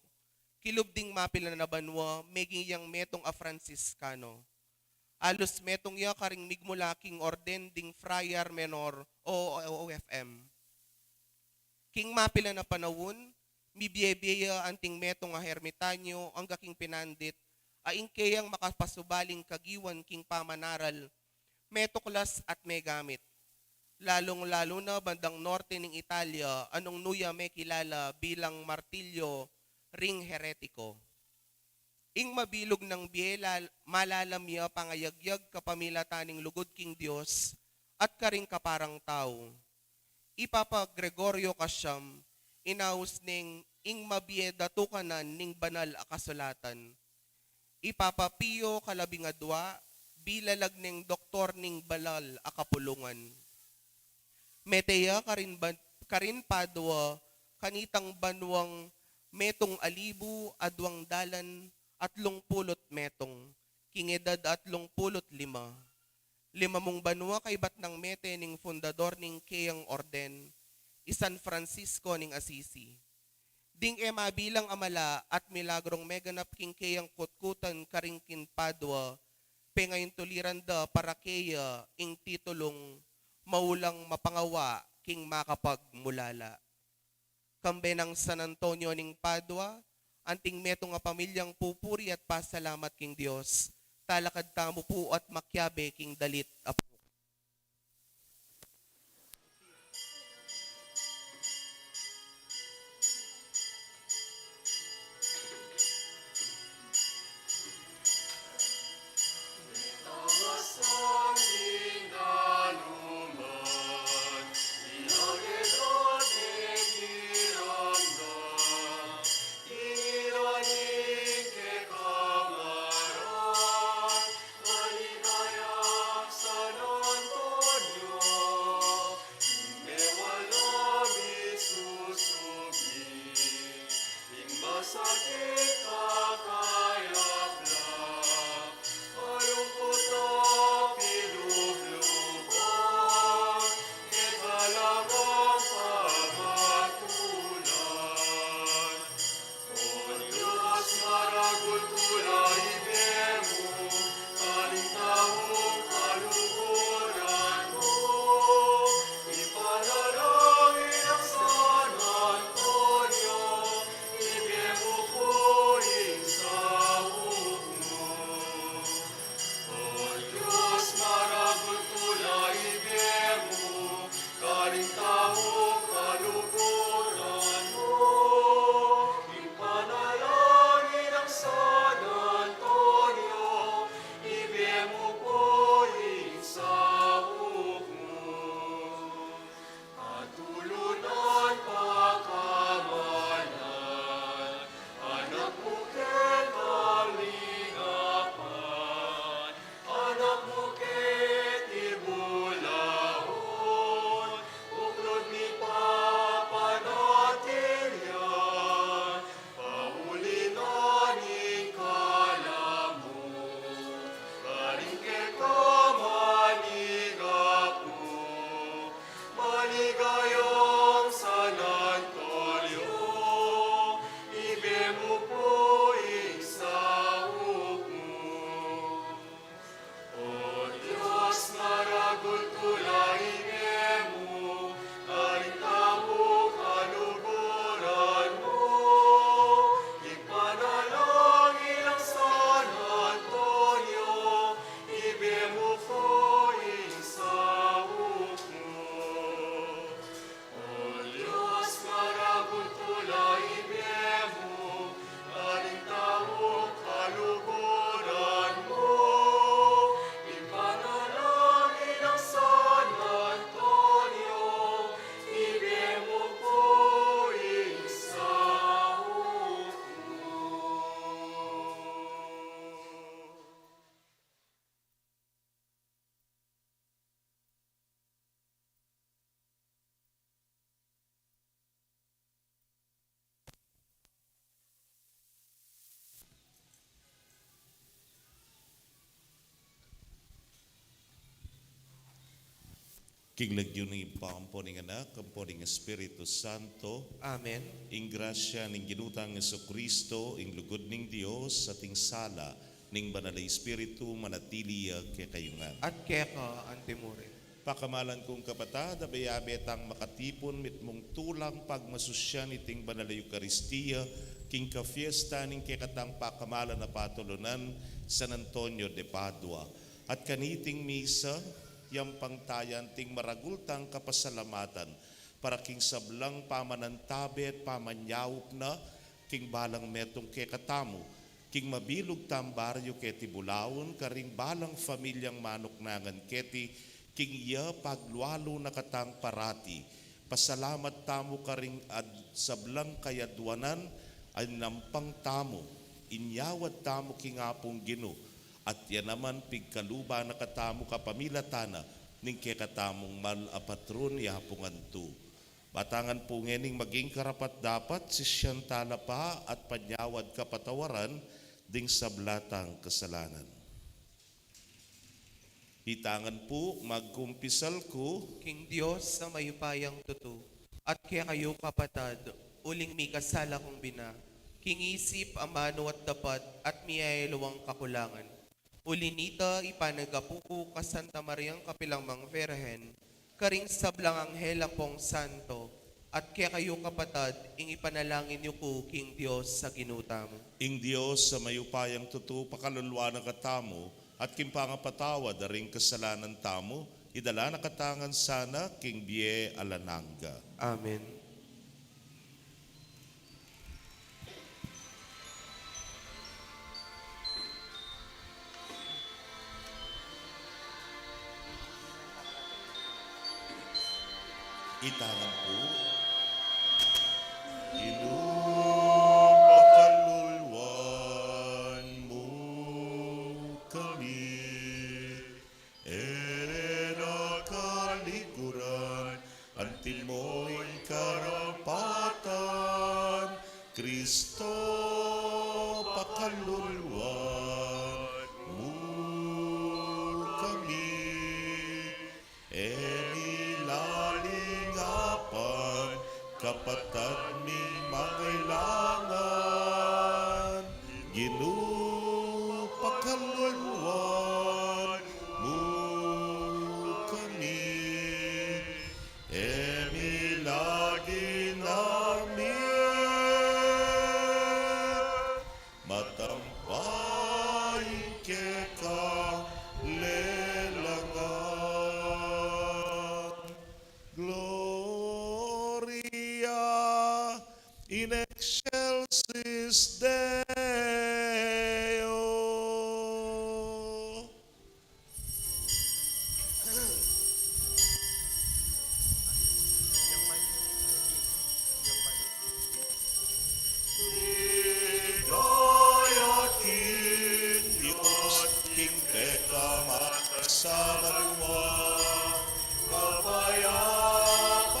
kilub ding mapilan a banua meging yang metung a Fransiskano. Alus metung ya karing migmula king orden ding Friar Menor o O F M. King mapilan a panaun, mibie-bie ya anting metung a ermitanyo angga king pinandit a ing keyang makapasubaling kagiwan king pamanaral metuklas at megamit, lalung-lalu na bandang norte ning Italia a nung nu ya mekilala bilang martilyo ring heretiko. Ing mabilug nang bie lal-, malalam ya pangayagyag kapamilatan ning lugud king Dios at karing kaparang tau. I Papa Gregorio Kasiam, inaus neng ing mabie datukanan ning banal a kasulatan. I Papa Pio Kalabing a Dua, pilalag neng doktor ning balal a kapulungan. Mete ya karin ban-, karin Padua, kanitang banuang metung a libu aduang dalan atlung pulu't metung, king edad atlung pulu't lima. Limamung banua kaybat nang mete ning fundador ning keyang orden, i San Francisco ning Assisi. Ding e mabilang a mala at milagrong meganap king keyang kutkutan karin king Padua, pengayuntuliran da para keya ing titulung maulang mapangawa king makapagmulala. Kambe nang San Antonio ning Padua, anting metung a pamilyang pupuri at pasalamat king Dios, talakad tamu pu at makiabe king dalit a pu- Ing masakit kakayap la, malungkut a pilubluban, keta la ngang pamatulan. O Dios, maragul tula ibie mu, karing taung kaluguran mu, ipanalangin nang San Antonio, ibie mu pu ing sauk mu. O Dios, maragul tula ibie mu, karing taung kaluguran mu, ipanalangin nang San Antonio, ibie mu pu ing sauk mu. Atulunan pakamalan, anak mu keng kalingapan, anak mu keti bulaun, buklud mi papanatilian, pauli na ning kalamu, karing keka manigapu. Maligayang San Antonio, ibie mu pu ing sauk mu. O Dios, maragul tula ibie mu, karing taung kaluguran mu, ipanalangin nang San Antonio, ibie mu pu ing sauk mu. O Dios, maragul tula ibie mu, karing taung kaluguran mu, ipanalangin nang San Antonio, ibie mu pu ing sauk mu. King lagyu ning Ibpa, ampo ning Anak, ampo ning Espiritu Santo. Amen. Ing grasya ning Ginu tang Jesucristo, ing lugud ning Dios, at ing sala ning Banal a Espiritu, manatili ya kekayu ngan. At keka antimurin. Pakamalan kung kapatad, abe-abe tang makatipun mitmung tulang pagmasusyan iting Banal a Eukaristia, king kafiesta ning kekatang pakamalan a patulunan, San Antonio de Padua. At kaniting misa, yampang taya anting maragul tang kapasalamatan, para king sablang pamanantabe at pamanyaup na, king balang metung kekatamu, king mabilug tang baryu keti bulaun, karing balang familyang manuknangan keti, king iya paglualu na katang parati. Pasalamat tamu karing ad-, sablang kayadwanan a inampang tamu, inyawad tamu king Apung Ginu, At ya naman pigkaluban na katamu kapamilatan na ning kekatamung mal a patron, ya pu ngan tu. Batangan pu ngening maging karapat-dapat sisian tala pa at panyawad kapatawaran ding sabla tang kasalanan. Itangan pu, magkumpisal ku king Dios a mayupayang tutu, at kekayu kapatad, uling mikasala kung bina, king isip, amanu at dapat, at miyayaluang kakulangan. Uli nita, ipanagapu ku ka Santa Mariang kapilan mang Virgen, karing sablang anghel ampong santo, at kekayu kapatad, ing ipanalangin yu ku king Dios a Ginu tamu. Ing Dios a mayupayang tutu pakaluluan na katamu, at king pangapatawad da ring kasalanan tamu, idala na katamu ngan sana king bie alang angga. Amen. Itangan pu. Ginu, pakaluluan mu kami. E na kaliguran, antimo ing karapatan, Kristo, pakaluluan mu kami. E mi lalingapan kapatad ming mangailangan, Ginu, pakaluluan mu kami. E mi lagi namin matampay keka lelangan. Gloria in excelsis Deo. Ligaya king Dios, king pekamatas a banua, kapayapan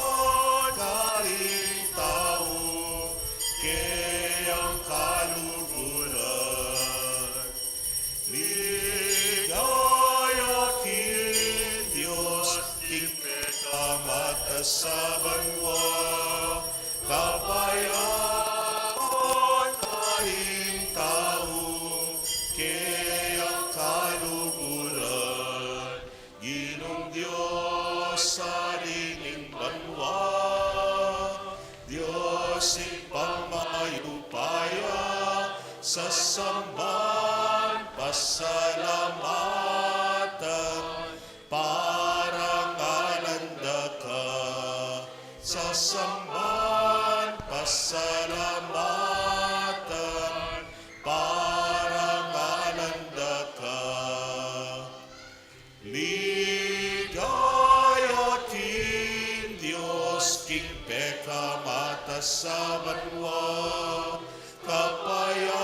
karing tau, keyang kaluguran. Ligaya king Dios, king pekamatas a banua, kapayapan karing tau, keyang kaluguran. Ginung Dios, Ari ning banua, Dios ning pamayupaya, sasamban, pasalamatan, parangalan da ka. Sasamban, pasalamatan, parangalan da ka. Ligaya king Dios, king pekamatas a banua, kapayapan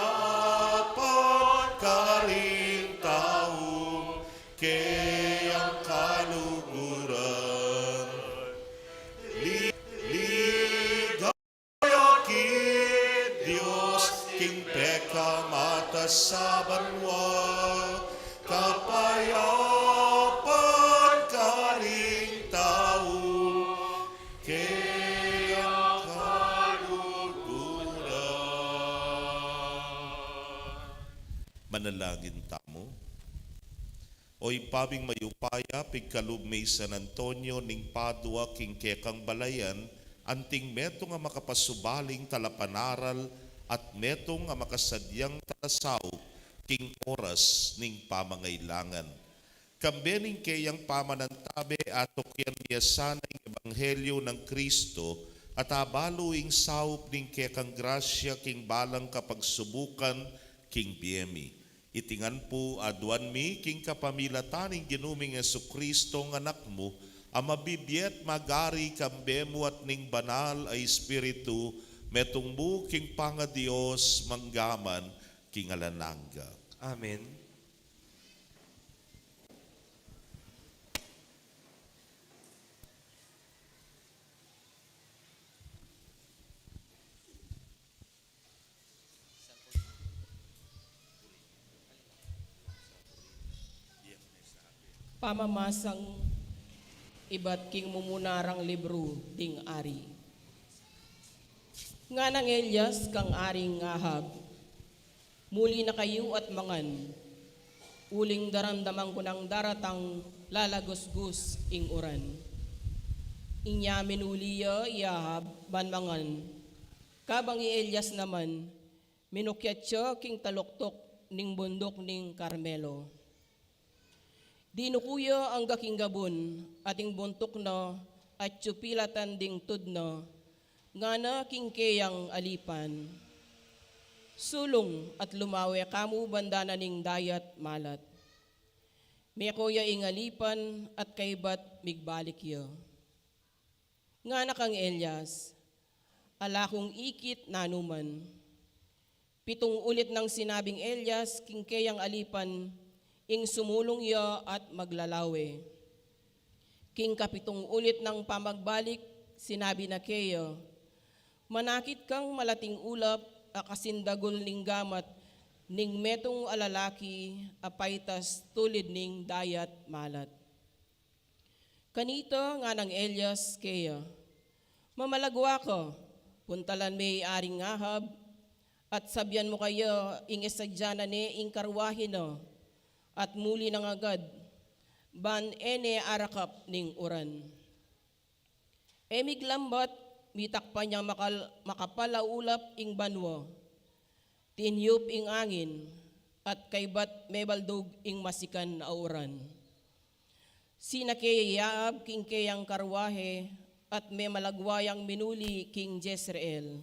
karing tau, keyang kaluguran. Li-, ligaya king Dios, king pekamatas a banua, kapayapan karing tau, keyang kaluguran. Manalangin tamu. O Ibpa ming mayupaya, pigkalub me i San Antonio ning Padua king kekang balayan, anting metung a makapasubaling talapanaral at metung a makasadyang talasaup king oras ning pamangailangan. Kambe ning keyang pamanantabe, atukian mi ya sana ing ebanghelyo nang Kristo, at abalu ing saup ning kekang grasya king balang kapagsubukan king bie mi. Iti ngan pu aduan mi king kapamilatan ning Ginu ming Jesucristo, ing Anak mu, a mabibie at magari kambe mu at ning Banal a Espiritu, metung mu king pangaDios, mangga man king alang angga. Amen. Pamamasang ibat king mumunarang libru ding ari. Nganang Elias kang Aring Ahab, "Muli na kayu at mangan, uling daramdaman ku nang daratang lalagusgus ing uran." Inya minuli ya i Ahab ban mangan, kabang i Elias naman, minukyat ya king taluktuk ning bunduk ning Carmelo. Dinuku ya angga king gabun, at ing buntuk na atyu pilatan ding tud na, ngana king keyang alipan, "Sulung at lumawe kamu banda na ning dayat malat." Meko ya ing alipan at kaybat migbalik ya. Ngana kang Elias, "Ala kung ikit nanuman." Pitung ulit nang sinabing Elias king keyang alipan ing sumulung ya at maglalawe. King kapitung ulit nang pamagbalik, sinabi na keya, "Manakit kang malating ulap a kasindagul ning gamat ning metung a lalaki a paitas tulid ning dayat malat." Kanita nganang Elias keya, "Mamalagwa ka, puntalan me i Aring Ahab, at sabyan mu kaya ing e sadya na ne ing karwahe na, at muli nang agad, ban e ne arakap ning uran." E miglambat, mitakpan yang makal-, makapal a ulap ing banua. Tinyup ing angin, at kaybat mebaldug ing masikan a uran. Sinake ya i Ahab king keyang karwahe, at memalagwa yang minuli king Jezreel.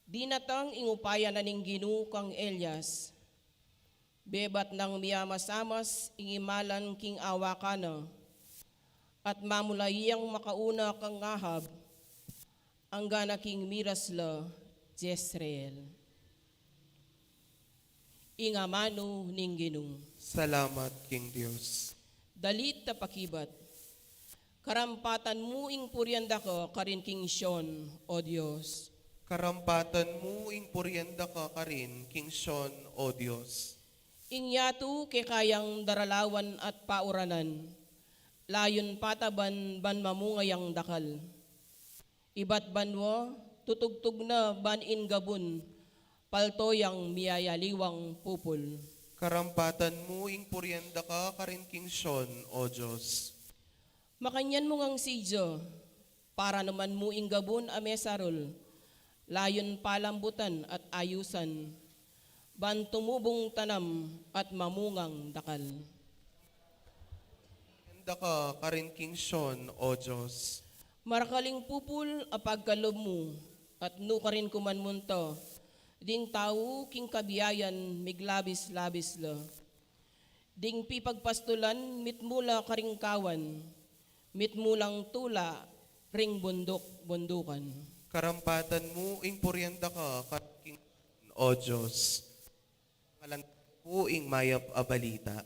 Dinatang ing upaya na ning Ginu kang Elias. Bebat nang miamasamas ing imalan king awakan na, at mamula yang makauna kang Ahab, angga na king miras la Jezreel. Ing amanu ning Ginu. Salamat king Dios. Dalit a pakibat. Karampatan mu ing purian daka karin king Sion, O Dios. Karampatan mu ing purian daka karin king Sion, O Dios. Ing yatu keka yang daralawan at pauranan, layun pataban ban mamunga yang dakal. Ibat banua, tutugtug na ban ing gabun, palto yang miyayaliwang pupul. Karampatan mu ing purian daka karin king Sion, O Dios. Makanyan mu ngang sidya, paranuman mu ing gabun a mesarul, layun palambutan at ayusan, ban tumubung tanam at mamungang dakal. Daka karin king Sion, O Dios. Marakal ing pupul a pagkalub mu, at nukarin ku man munta, ding tau king kabiayan miglabis-labis la. Ding pipagpastulan mitmu la karing kawan, mitmu lang tula ring bunduk-bundukan. Karampatan mu ing purian daka karin king Sion, O Dios. Ngalan ku ing mayap a balita.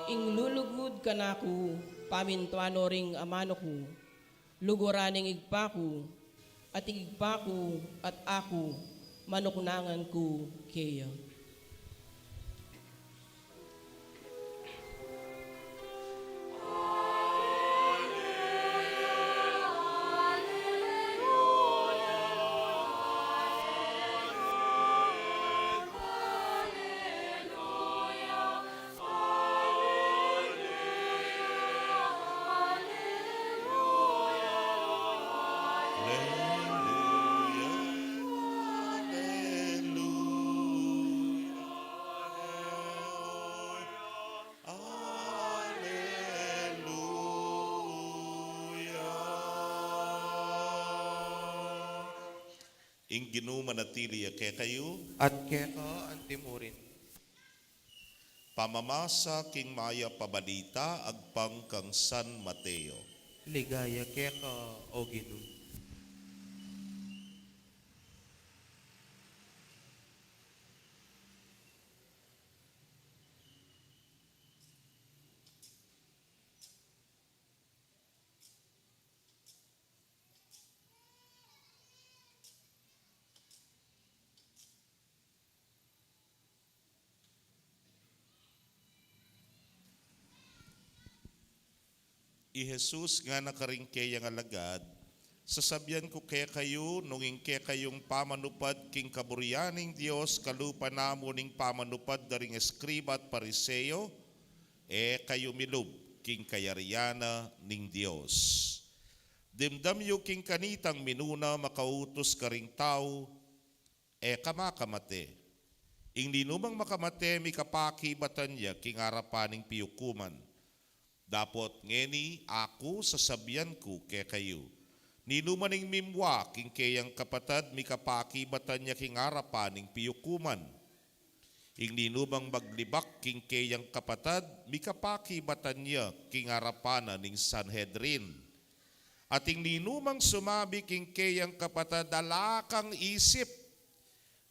Ing lulugud kanaku, pamintuan no ring amanu ku, luguran ing Ibpa ku, at ing Ibpa ku at aku, manuknangan ku keya. Ing Ginu manatili ya kekayu. At keka antimurin. Pamamasa king Mayap a Balita agpang kang San Mateo. Ligaya keka, O Ginu. I Jesus ngana karing keyang alagad, sasabian ku kekayu, nung ing kekayung pamanupad king kaburian ning Dios kalupa na mu ning pamanupad da ring eskriba at Pariseo, e kayu milub king kayarian na ning Dios. Dimdam yu king kanitang minuna makautus karing tau, e ka makamate. Ing ninumang makamate, mikapakibatan ya king arapan ning piukuman. Dapot ngeni aku sasabian ku kekayu, ninumang mimwa king keyang kapatad, mikapakibatan ya king arapan ning piukuman. Ing ninumang maglibak king keyang kapatad, mikapakibatan ya king arapan na ning Sanhedrin. At ing ninumang sumabi king keyang kapatad, ala kang isip,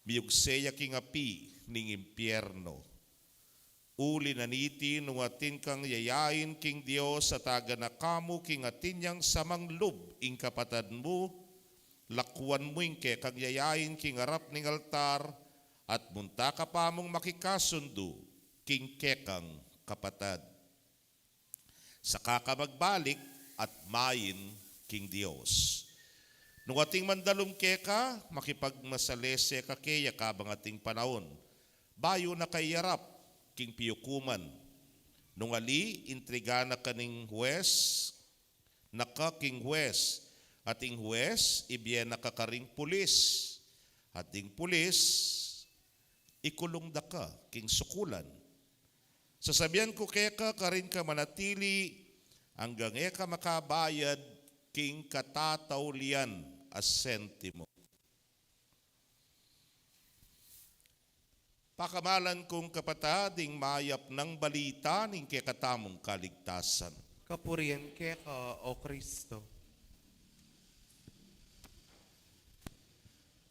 miyugse ya king api ning impyerno. Uli na niti, nung atin kang yayain king Dios at agana ka mu king atin yang samanglub ing kapatad mu, lakuan mu ing kekang yayain king arap ning altar, at munta ka pa mung makikasundu king kekang kapatad. Saka ka magbalik at main king Dios. Nung ating mandalum keka, makipagmasalese ka keya kabang ating panaun, bayu na ka iyarap king piukuman. Nung ali, intriga na ka ning hues, na ka king hues, at ing hues, ibie na ka karing pulis, at ing pulis, ikulung da ka king sukulan. Sasabian ku keka, karin ka manatili anggang e ka makabayad king katataulian a sentimo. Pakamalan kung kapatad, ing mayap nang balita ning kekatamung kaligtasan. Kapurian keka, O Kristo.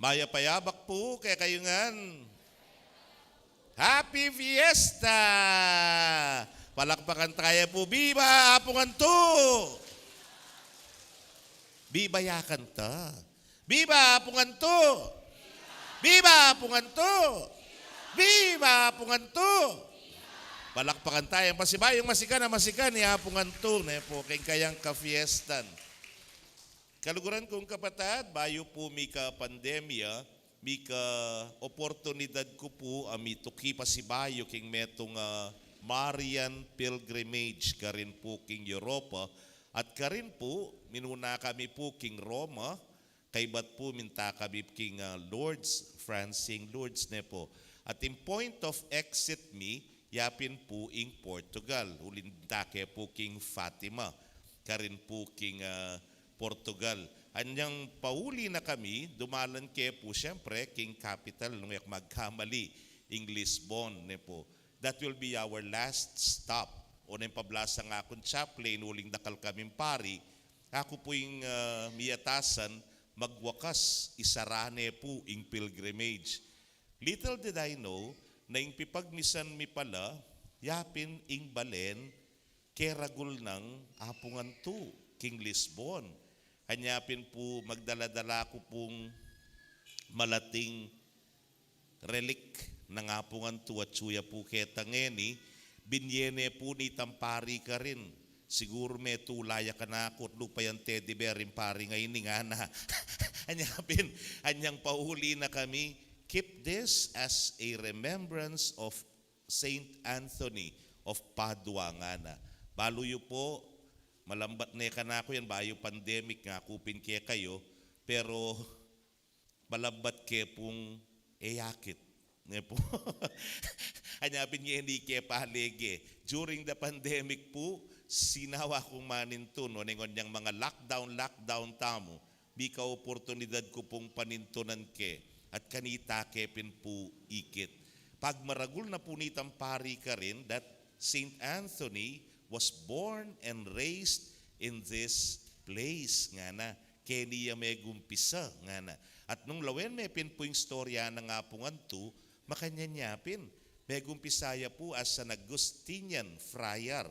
Mayap a yabak pu kekayu ngan. Happy Fiesta! Palakpakan taya pu. Biba Apungantu! Biba ya kanta. Biba Apungantu! Biba Apungantu! Biba Apungantu! Palakpakan taya. Pasibayung masikan a masikan i Apungantu, ne pu, king kayang kafiestan. Kaluguran kung kapatad, bayu pu mika pandemya, mika oportunidad ku pu a mituki pasibayu king metung a Marian pilgrimage karin pu king Europa, at karin pu minuna kami pu king Roma, kaybat pu minta kami king, ah, Lourdes, France, ing Lourdes, ne pu. At ing point of exit mi, yapin pu ing Portugal, uling minta ke pu king Fatima, karin pu king, ah, Portugal. Anyang pauli na kami, dumalan ke pu, siyempre, king capital, nung e ku magkamali, ing Lisbon, ne pu. That will be our last stop. Oneng pablasang akung chaplain, uling dakal kaming pari, aku pu ing, ah, miyatasan, magwakas, isara ne pu ing pilgrimage. Little did I know, na ing pipagmisan mi pala, yapin ing balen keragul nang Apungantu king Lisbon. Anya pin pu magdala-dala ku pung malating relic nang Apungantu, atyu ya pu keta ngeni, binie ne pu nitang pari karin. Siguru metula ya kanaku, lupa yang teddy bear ing pari ngeni, ngana. Anya pin, anyang pauli na kami, "Keep this as a remembrance of Saint Anthony of Padua," ngana. Balu yu pu, malambat ne kanaku yan, bayu pandemic, ngaku pin kekayu, pero malambat ke pung e akit, ne pu. Anya pin ngeni ke palege. During the pandemic pu, sinawa kung manintun, oneng onyang mga lockdown, lockdown tamu. Mika oportunidad ku pung panintunan ke, at kanita ke pin pu ikit. Pagmaragul na pu nitang pari karin, that Saint Anthony was born and raised in this place, ngana. Keni ya megumpisa, ngana. At nung lawen me pin pu ing istorya nang Apung Antu, makanyan ya pin. Megumpisa ya pu as an Augustinian friar.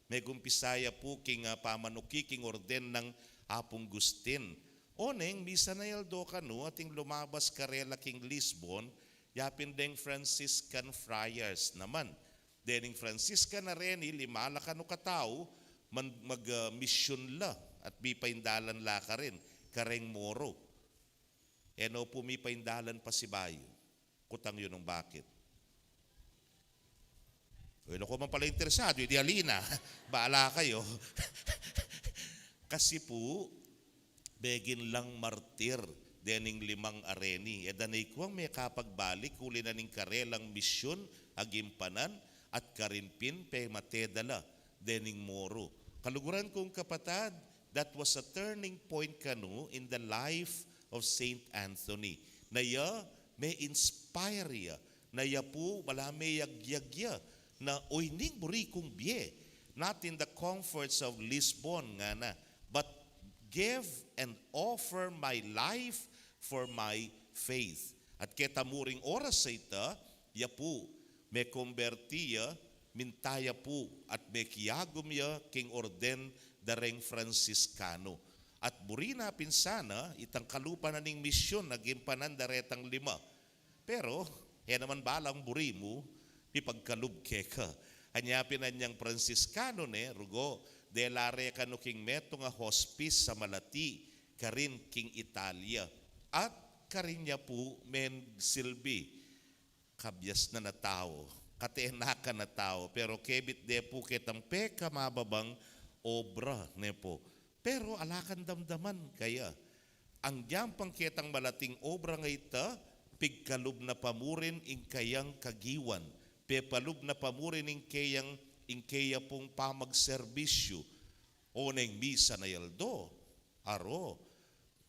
Megumpisa ya pu king, ah, pamanuki king orden nang Apung Agustin. Oneng, misan a aldo kanu, ating lumabas karela king Lisbon, ya pin deng Franciscan friars naman. Dening Franciscan a reni, lima la kanu katau, man-, mag, ah, misyun la, at mipaindalan la karin, kareng Moro. E no pu mipaindalan pasibayu. Kutang yu nung bakit. Well, ako man pala interesado, e di ali na. Bahala kayo. Kasi pu, megin lang martir dening limang a reni. E da ne kuang mekapagbalik uli na ning karelang misyun a gimpanan at karin pin pemate da la dening Moro. Kaluguran kung kapatad, that was a turning point kanu in the life of Saint Anthony. Na ya, me-inspire ya. Na ya pu, bala meyagyag ya. Na, "Oy, ning buri kung bie, not in the comforts of Lisbon," ngana, "but give and offer my life for my faith." At keta mu ring oras a ita, ya pu, mekomberti ya, minta ya pu, at mekiagum ya king orden da reng Fransiskano. At buri na pin sana itang kalupa na ning misyun a gimpanan da retang lima. Pero, e naman balang buri mu, mipagkalub keka. Anya pin anyang Fransiskano ne, rugo, dela re kanu king metung a hospice a malati karin king Italia. At karin ya pu mensilbi. Kabiasnan a tau, katenakan a tau, pero kebit de pu ketang pekamababang obra, ne pu. Pero ala kang damdaman kaya. Anggyang pang ketang malating obra a ita, pigkalub na pa murin ing kayang kagiwan, pepalub na pa murin ing kayang, ing keya pung pamagserbisyu. Oneng misan a aldo, aro,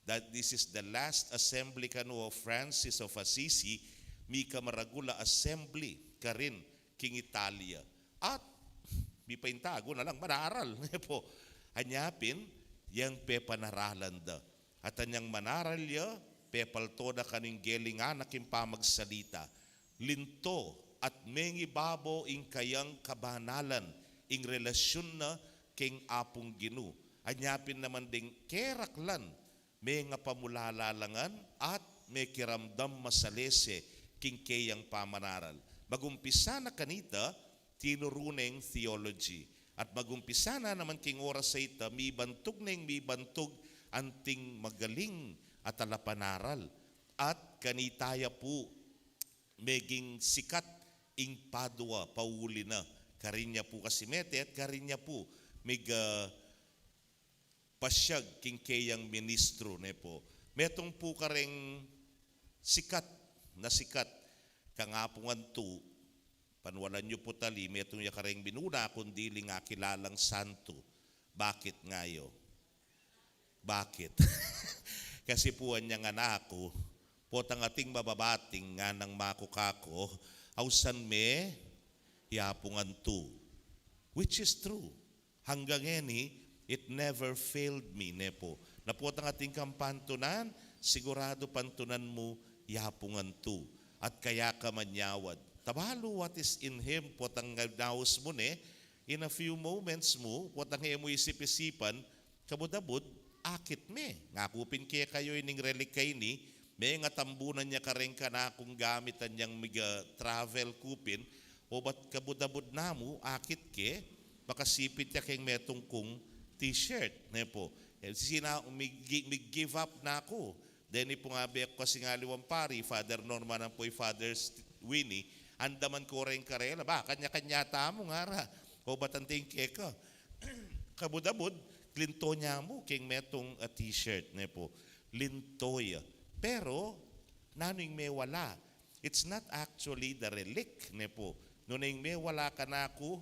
that this is the last assembly kanu o Francis of Assisi, mika maragul a assembly karin king Italia. At mipaintagu na lang manaral, ne pu. Anya pin, yang pepanaralan da. At anyang manaral ya, pepalto da kanu ing gelingan na king pamagsalita. Linto at mengibabo ing kayang kabanalan, ing relasyun na king Apung Ginu. Anya pin naman ding keraklan, mengapamulala la ngan at mekiramdam masalese king keyang pamanaral. Magumpisa na kanita, tinuru neng theology. At magumpisa na naman king oras a ita, mibantug neng mibantug anting magaling a talapanaral. At kanita ya pu, meging sikat ing Padua, pauli na. Karin ya pu kasi mete at karin ya pu, mig, ah, pasyag king keyang ministro, ne pu. Metung pu kareng sikat na sikat kang Apung Antu, panwalan yu pu tali, metung ya kareng minuna kung diling akilalang santu. Bakit ngayo? Bakit? Kasi pu anyang anak ku, potang ating mababating nganang maku kaku, ausan me i Apung Antu. Which is true. Hanggang ngeni, it never failed me, ne pu. Na potang ating kang pantunan, siguradu pantunan mu i Apung Antu. At kaya ka manyawad. Tabalu what is in him, potang daus mu ne, in a few moments mu, potang e mu isip-isipan, kabud-abud, akit me. Ngaku pin kekayu ining relic a ini, mengatambunan ya kareng kanakung gamit anyang mig-travel ku pin, obat kabud-abud na mu, akit ke, makasipit ya keng metung kung t-shirt, ne pu. E, sina, mig-, mig-give up na ku. Deni pung abe ku kasing aliwang pari, Father Norman ampo i Father St-, Winnie, andaman ku reng karela, ba, kanya-kanya tamu ngara. Obat anting keka. Kabud-abud, linto ne mu keng metung a t-shirt, ne pu. Linto ya. Pero, nanu ing mewala? It's not actually the relic, ne pu. Nune ing mewala kanaku,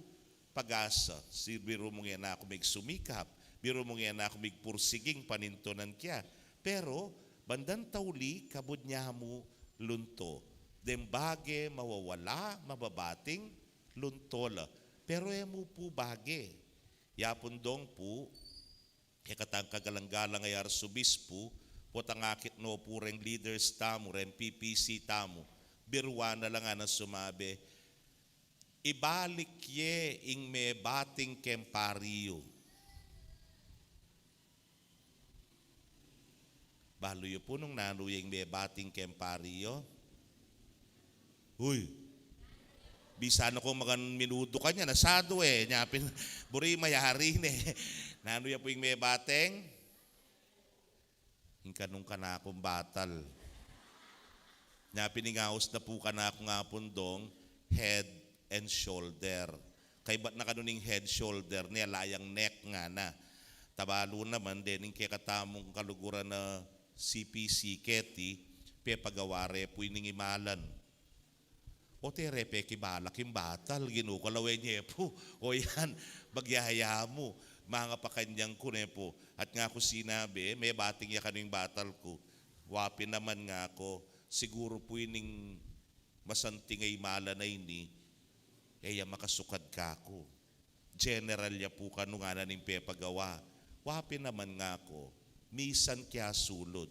pag-asa. Si biru mung e na ku migsumikap, biru mung e na ku migpursiging panintunan kya. Pero bandang tauli, kabud nya mu lunto. Deng bage mawawala, mababating lunto la. Pero e mu pu bage. Ya pung dong pu, kekatang kagalang-galang a Arsobispu, potang akit no pu reng leaders tamu, reng P P C tamu, birwa na la nganang sumabi, ibalik ye ing mebating keng pari yu. Balu yu pu nung nanu ya ing mebating keng pari yu? Uy, bisa na kung makan minudu kanyan, asadu e, nya pin, buri mayari ne. Nanu ya pu ing mebating? Ing kanung kanakung batal. Nya pin ing aus na pu kanaku nga pun dong, head and shoulder. Kaybat na kanu ning head shoulder ne, ala yang neck ngana. Tabalu naman, dening kekatamung kaluguran a C P C keti, pepagawa re pu ining imalan. O te re pekibala king batal, Ginu, kalawen ye pu. O yan, bagyaya mu. Manga pakanyang ku ne pu. At ngaku sinabi, mebating ya kanu ing batal ku. Wa pin naman ngaku, siguru pu ining masanting a imalan a ini, e ya makasukad kaku. General ya pu kanu ngana ning pepagawa. Wa pin naman ngaku, misan kya sulud.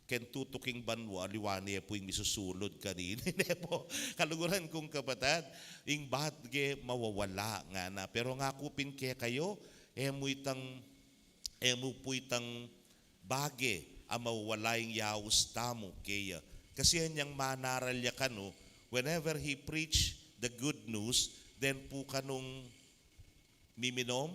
Keng tutuking banua, aliwa ne pu ing misusulud kanini, ne pu. Kaluguran kung kapatad, ing bage mawawala ngana. Pero ngaku pin kekayu, e mu itang, e mu pu itang bage a mawawala ing yaus tamu keya. Kasi anyang manaral ya kanu, whenever he preach the good news, then pu kanung miminom,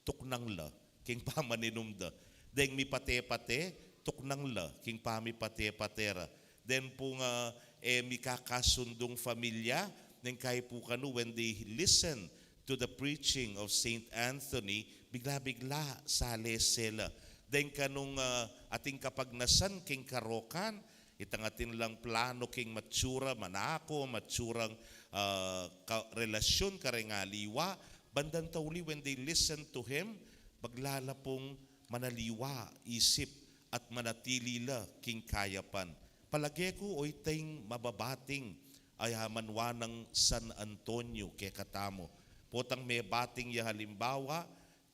tuknang la king pamaninum da. Deng mipate-pate, tuknang la king pamipate-pate ra. Deng pung, ah, e mikakasundung familia, neng kayi pu kanu, when they listen to the preaching of Saint Anthony, bigla-bigla salese la. Deng kanung, ah, ating kapagnasan king karokan, itang atin lang plano king matsura, manako, matsurang, ah, ka-, relasyon kareng aliwa, bandang tauli when they listen to him, bagla la pung manaliwa isip at manatili la king kayapan. Palage ku, o iteng mababating a manwa nang San Antonio kekatamu. Potang mebating ya halimbawa,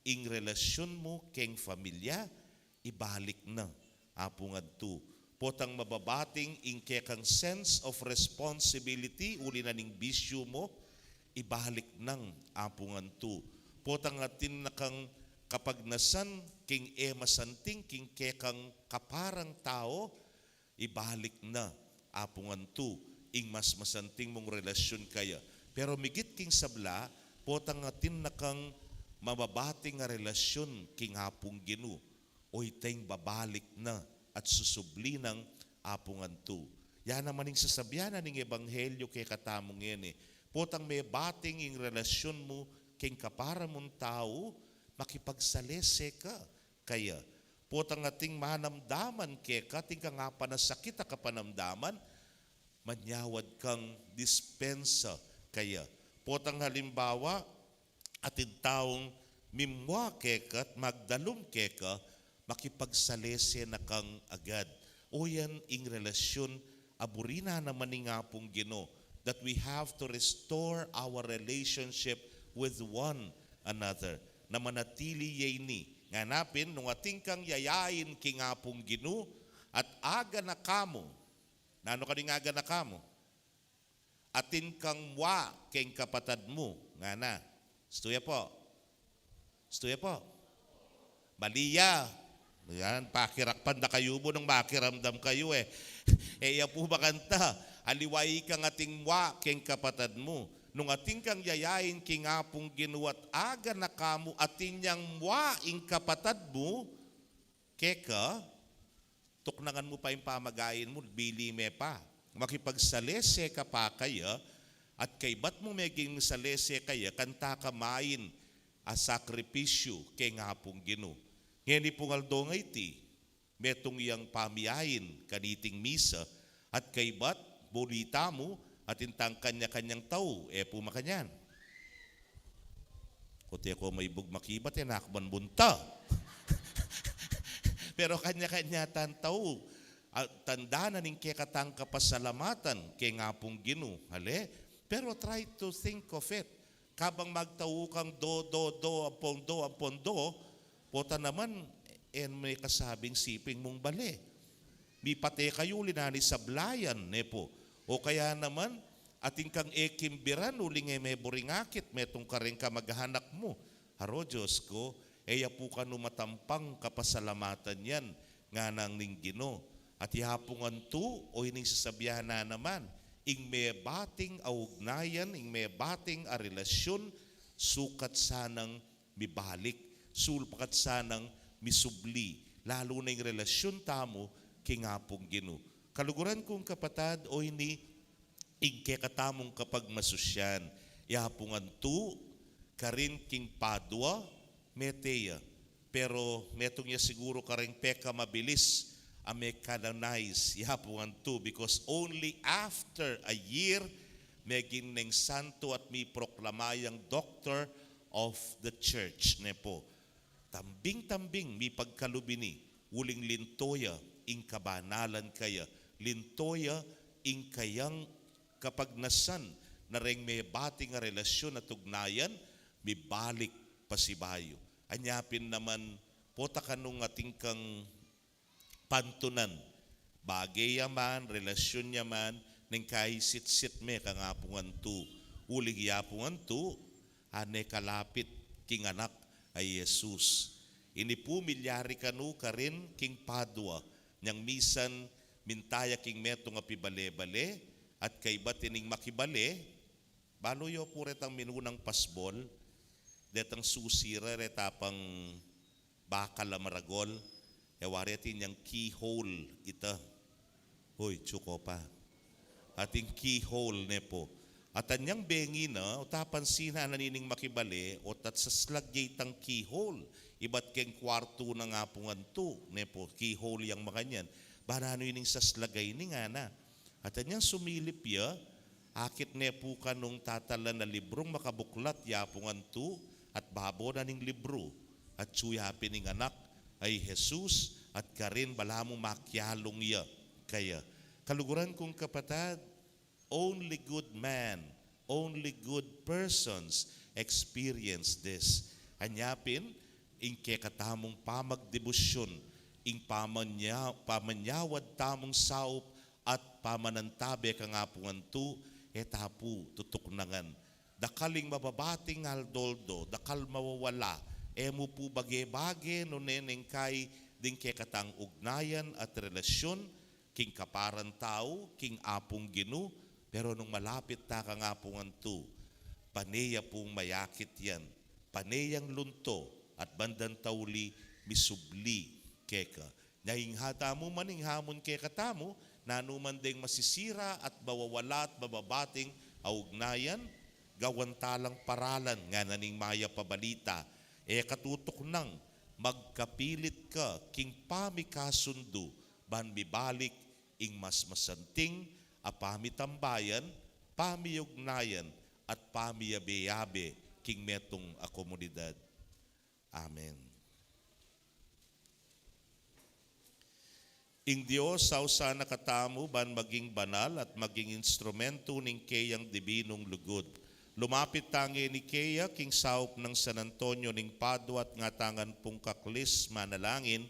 ing relasyon mu keng familia, ibalik na, Apung Antu. Potang mababating ing kekang sense of responsibility, uli na ning bisyu mu, ibalik nang, Apung Antu. Potang atin na kang kapagnasan king e masanting king kekang kaparang tau, ibalik na, Apung Antu, ing mas masanting mung relasyon kaya. Pero migit king sabla, potang atin na kang mababating a relasyon king Apung Ginu, o iteng babalik na at susubli nang, Apung Antu. Ya naman ing sasabian na ning ebanghelyo kekatamu ngeni. Potang mebating ing relasyon mu king kapara mung tau, makipagsalese ka kaya. Potang ating manamdaman keka, atin kang apanasakit a kapanamdaman, manyawad kang dispensa kaya. Potang halimbawa, atin taung mimua keka at magdalum keka, makipagsalese na kang agad. O yan ing relasyon a buri na naman ning Apung Ginu, that we have to restore our relationship with one another. Na manatili ya ini. Ngana pin, nung atin kang yayain king Apung Ginu, at aga na kamu. Nanu kanu ing aga na kamu? Atin kang mua keng kapatad mu, ngana. Stu ya pu? Stu ya pu? Mali ya. Yan, pakirakpan da kayu bu nung makiramdam kayu e. E ya pu makanta. Aliwa ikang atin mua keng kapatad mu. Nung atin kang yayain king Apung Ginu at aga na kamu, atin yang mua ing kapatad mu keka, tuknangan mu pa ing pamagain mu, bili me pa. Makipagsalese ka pa kaya, at kaybat mu meging salese kaya, kanta ka main a sakripisyu keng Apung Ginu. Ngeni pung aldo ngeni, metung yang pamiain kaniting misa, at kaybat, buli tamu, atin tang kanya-kanyang tau, e pu makanyan. Kote ko maibug makibat, e na ku man bunta. Pero kanya-kanya tang tau, ah, tanda na ning kekatang kapasalamatan keng Apung Ginu, ale? Pero try to think of it. Kabang magtau kang do, do, do, ampon do, ampon do, pota naman, e me kasabing siping mung bale. Mipate kayu uli na ni sablayan, ne pu. O kaya naman, atin kang e kimbiran uling e me buring akit, metung kareng kamag-anak mu. Aro, Dios ku, e ya pu kanu matampang kapasalamatan yan, ngana ning Ginu. At ya pung antu, o ining sasabian na naman, ing mebating a ugnayan, ing mebating a relasyun, sukat sanang mibalik, sukat sanang misubli, lalu na ing relasyun tamu king Apung Ginu. Kaluguran kung kapatad, o ini ing kekatamung kapagmasusyan, ya pung antu, karin king Padua, mete ya. Pero metung ya siguru kareng pekamabilis a me-canonize, ya pung antu, because only after a year, meging neng santu at miproklama yang Doctor of the Church, ne pu. Tambing-tambing mipagkalub ini, uling linto ya ing kabanalan kaya, linto ya ing kayang kapagnasan na reng mebating a relasyun at ugnayan, mibalik pasibayu. Anya pin naman, pota kanung atin kang pantunan. Bage ya man, relasyun ya man, neng kaisitsit me kang Apung antu. Uling ya pung antu, a ne kalapit king anak a i Jesus. Ini pu milyari kanu karin king Padua, nyang misan minta ya king metung a pibale-bale, at kaybat ining makibale, balu yu pu retang minunang pasbol, detang susi ra reta pang bakal a maragol, e wari atin yang keyhole ita. Hoy, tsuko pa. Atin keyhole, ne pu. At anyang bengi na, o tapansinan na nining makibale, o tat saslag ya itang keyhole, ibat keng kwartu nang Apung antu, ne pu, keyhole yang makanyan. Ba nanu ining saslag a ini, ngana. At anyang sumilip ya, akit ne pu kanung tatalan a librung makabuklat ya pung antu, at babo na ning libru, atsu ya pin ing anak a i Jesus, at karin balamu makialung ya kaya. Kaluguran kung kapatad, only good man, only good persons experience this. Anya pin, ing kekatamung pamagdebusyun, ing pamanya-, pamanyawad tamung saup, at pamanantabe kang Apung antu, e ta pu tutuknangan. Dakal ing mababating aldo-aldo, dakal mawawala, e mu pu bage-bage nune neng kai ding kekatang ugnayan at relasyun, king kaparan tau, king Apung Ginu, pero nung malapit ta kang Apung antu, pane ya pung mayakit yan, pane yang lunto, at bandang tauli misubli keka. Nya ing ha tamu man ing hamun kekatamu, nanu man deng masisira at mawawala at mababating a ugnayan, gawan ta lang paralan, ngana ning mayap a balita. E ka tutuknang, magkapilit ka king pamikasundu, ban mibalik ing mas masanting a pamitambayan, pamiugnayan, at pamiyabe-yabe king metung a komunidad. Amen. Ing Dios, sausan na katamu ban maging banal at maging instrumentu ning keyang dibinung lugud. Lumapit tang ngeni keya king saup nang San Antonio ning Padua at ngatangan pung kaklis manalangin,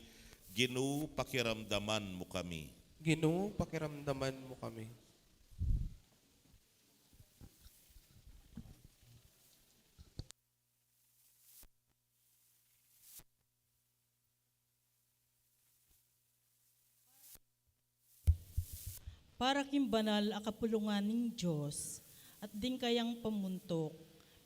Ginu, pakiramdaman mu kami. Ginu, pakiramdaman mu kami. Para king banal a kapulungan ning Dios, at ding kayang pamuntuk,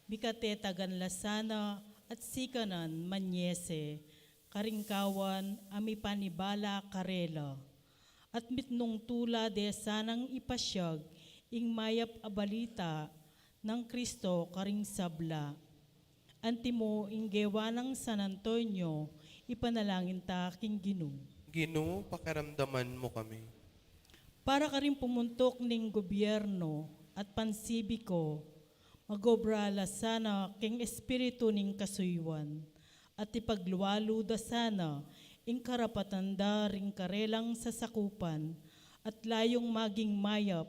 mikatetagan la sana at sikanan manyese, karing kawan a mipanibala karela. At mitmung tula de sanang ipasyag ing mayap a balita nang Kristo karing sabla. Antimo ing gewa nang San Antonio, ipanalangin ta king Ginu. Ginu, pakiramdaman mu kami. Para karing pumuntuk ning gobyerno at pansibiko, magobra la sana king espiritu ning kasuyuan, at ipaglualu da sana ing karapatan da ring karelang sasakupan, at layung maging mayap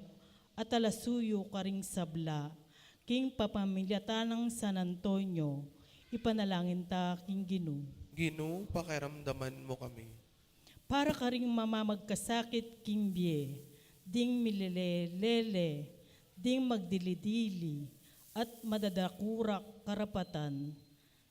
at alasuyu karing sabla, king pamamilatan nang San Antonio, ipanalangin ta king Ginu. Ginu, pakiramdaman mu kami. Para karing mamamagkasakit king bie, ding milele-lele, ding magdili-dili, at madadakurak karapatan,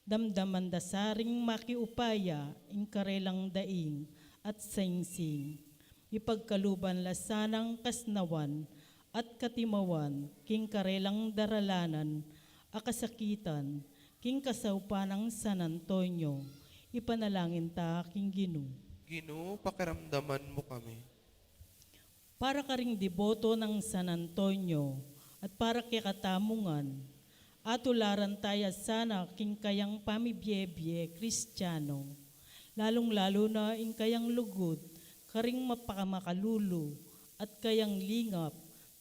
damdaman da sa ring makiupaya ing karelang daing at singsing. Ipagkaluban la sanang kasnawan at katimawan king karelang daralanan a kasakitan, king kasaupan nang San Antonio, ipanalangin ta king Ginu. Ginu, pakiramdaman mu kami. Para karing deboto nang San Antonio at para kekatamu ngan, atularan taya sana king kayang pamibie-bie Kristiano, lalung-lalu na ing kayang lugud karing mapakamakalulu at kayang lingap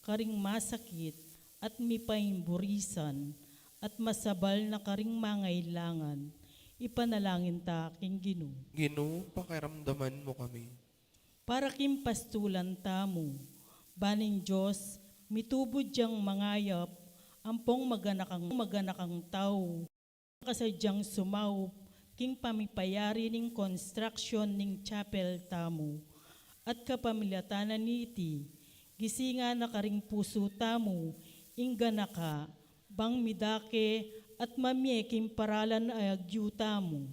karing masakit at mipaimburisan at masabal na karing mangailangan, ipanalangin ta king Ginu. Ginu, pakiramdaman mu kami. Para king pastulan tamu, ba ning Dios mitubud yang mangayap ampong maganakang, maganakang tau, kasadyang sumaup king pamipayari ning konstruksyon ning chapel tamu, at kapamilatan na niti, gisingan na karing pusu tamu ing ganaka, bang midake at mamie king paralan a agyu tamu,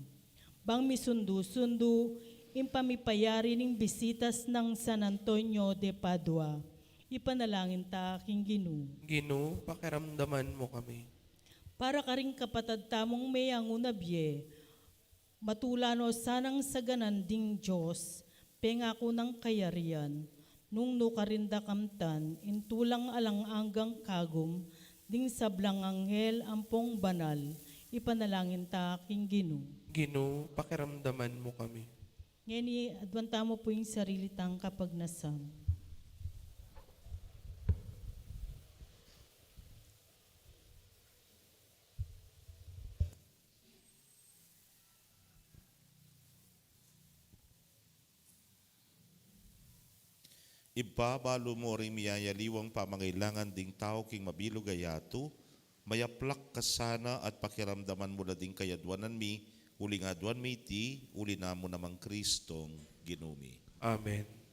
bang misundu-sundu ing pamipayari ning bisitas nang San Antonio de Padua, ipanalangin ta king Ginu. Ginu, pakiramdaman mu kami. Para karing kapatad tamung meyangu na bie, matula no sanang saganan ding Dios, pengaku nang kayarian, nung nukarin da kamtan ing tulang alang anggang kagum ding sablang anghel ampong banal, ipanalangin ta king Ginu. Ginu, pakiramdaman mu kami. Ngeni, aduan tamu pu ing sarili tang kapagnasan. Ibpa, balu mu ring miyayaliwang pamangailangan ding tau king mabilug a yatu, mayaplak ka sana at pakiramdaman mu la ding kayaduanan mi, uling aduan mi iti uli namu namang Kristong Ginu mi. Amen.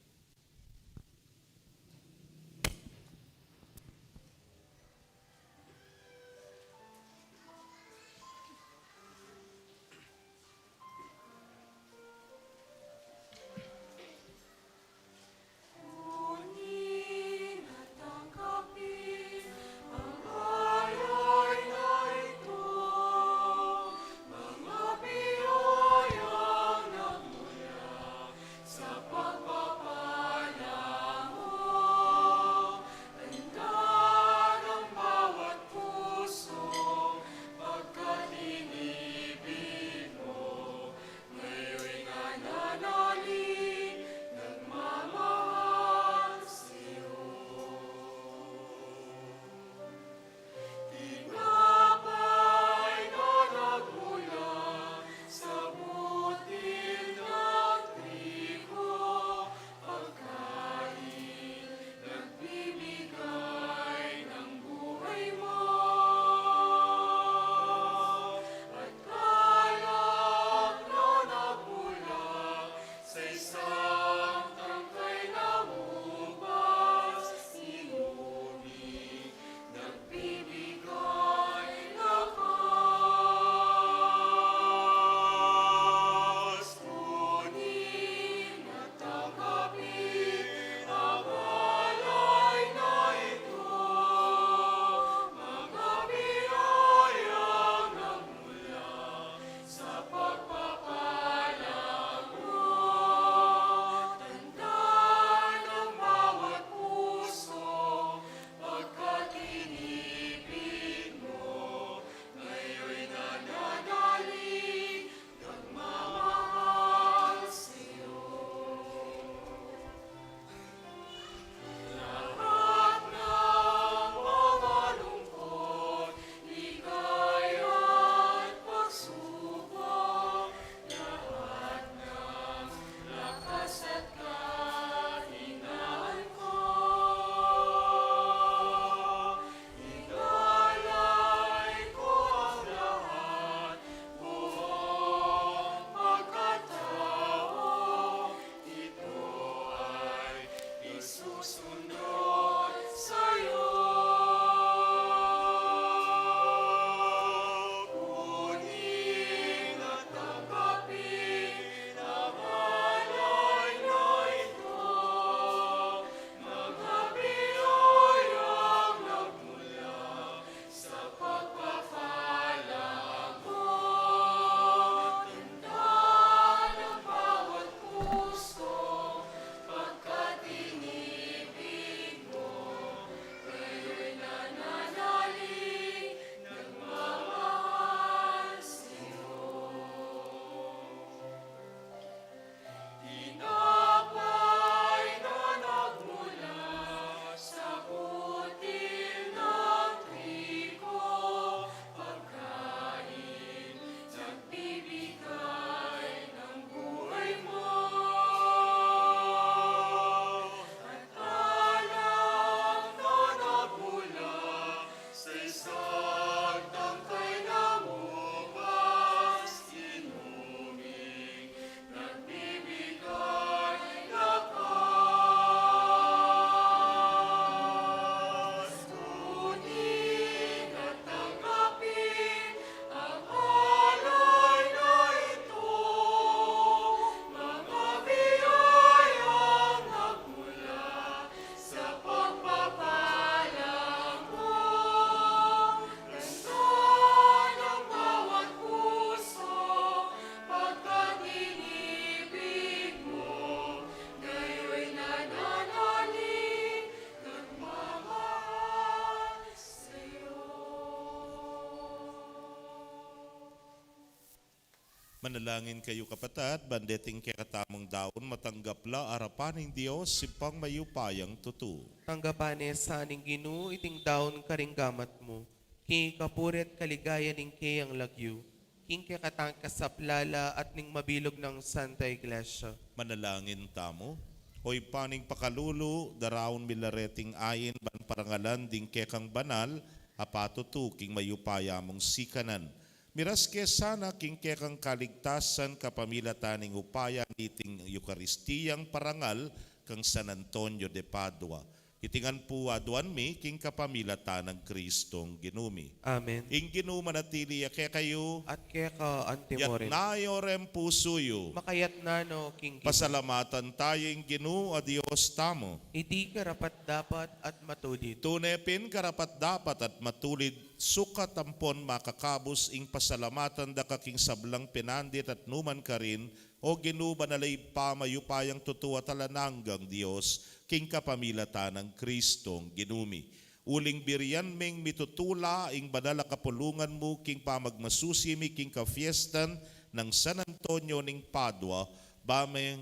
Manalangin kayu, kapatad, ban deting kekatamung daun matanggap la arapan ning Dios, Ibpang mayupayang tutu. Tanggapan ne sa ning Ginu iting daun karing gamat mu, king ikapuri at kaligayan ning keyang lagyu, king kekatang kasaplalan at ning mabilug nang Santa Iglesia. Manalangin tamu. O Ibpa ning pakalulu, daraun mi la reting ain ban parangalan ding kekang banal a patutu king mayupaya mung sikanan. Miras ke sana king kekang kaligtasan kapamilatan ning upaya niting Eukaristiyang parangal kang San Antonio de Padua. Iti ngan pu aduan mi king kapamilatan nang Kristong Ginu mi. Amen. Ing Ginu manatili ya kekayu. At keka antimurin. Yatna yu reng pusu yu. Makayatna no king Ginu. Pasalamatan tayu ing Ginu a Dios tamu. Iti karapat-dapat at matulid. Tune pin karapat-dapat at matulid, sukat ampon makakabus ing pasalamatan da ka king sablang pinandit at numan karin, O Ginu, banal a Ibpa, mayupayang tutu at alang anggang Dios, king kapamilatan nang Kristong Ginu mi. Uling birian ming mitutula ing banal a kapulungan mu king pamagmasusi mi king kafiestan nang San Antonio ning Padua, ba me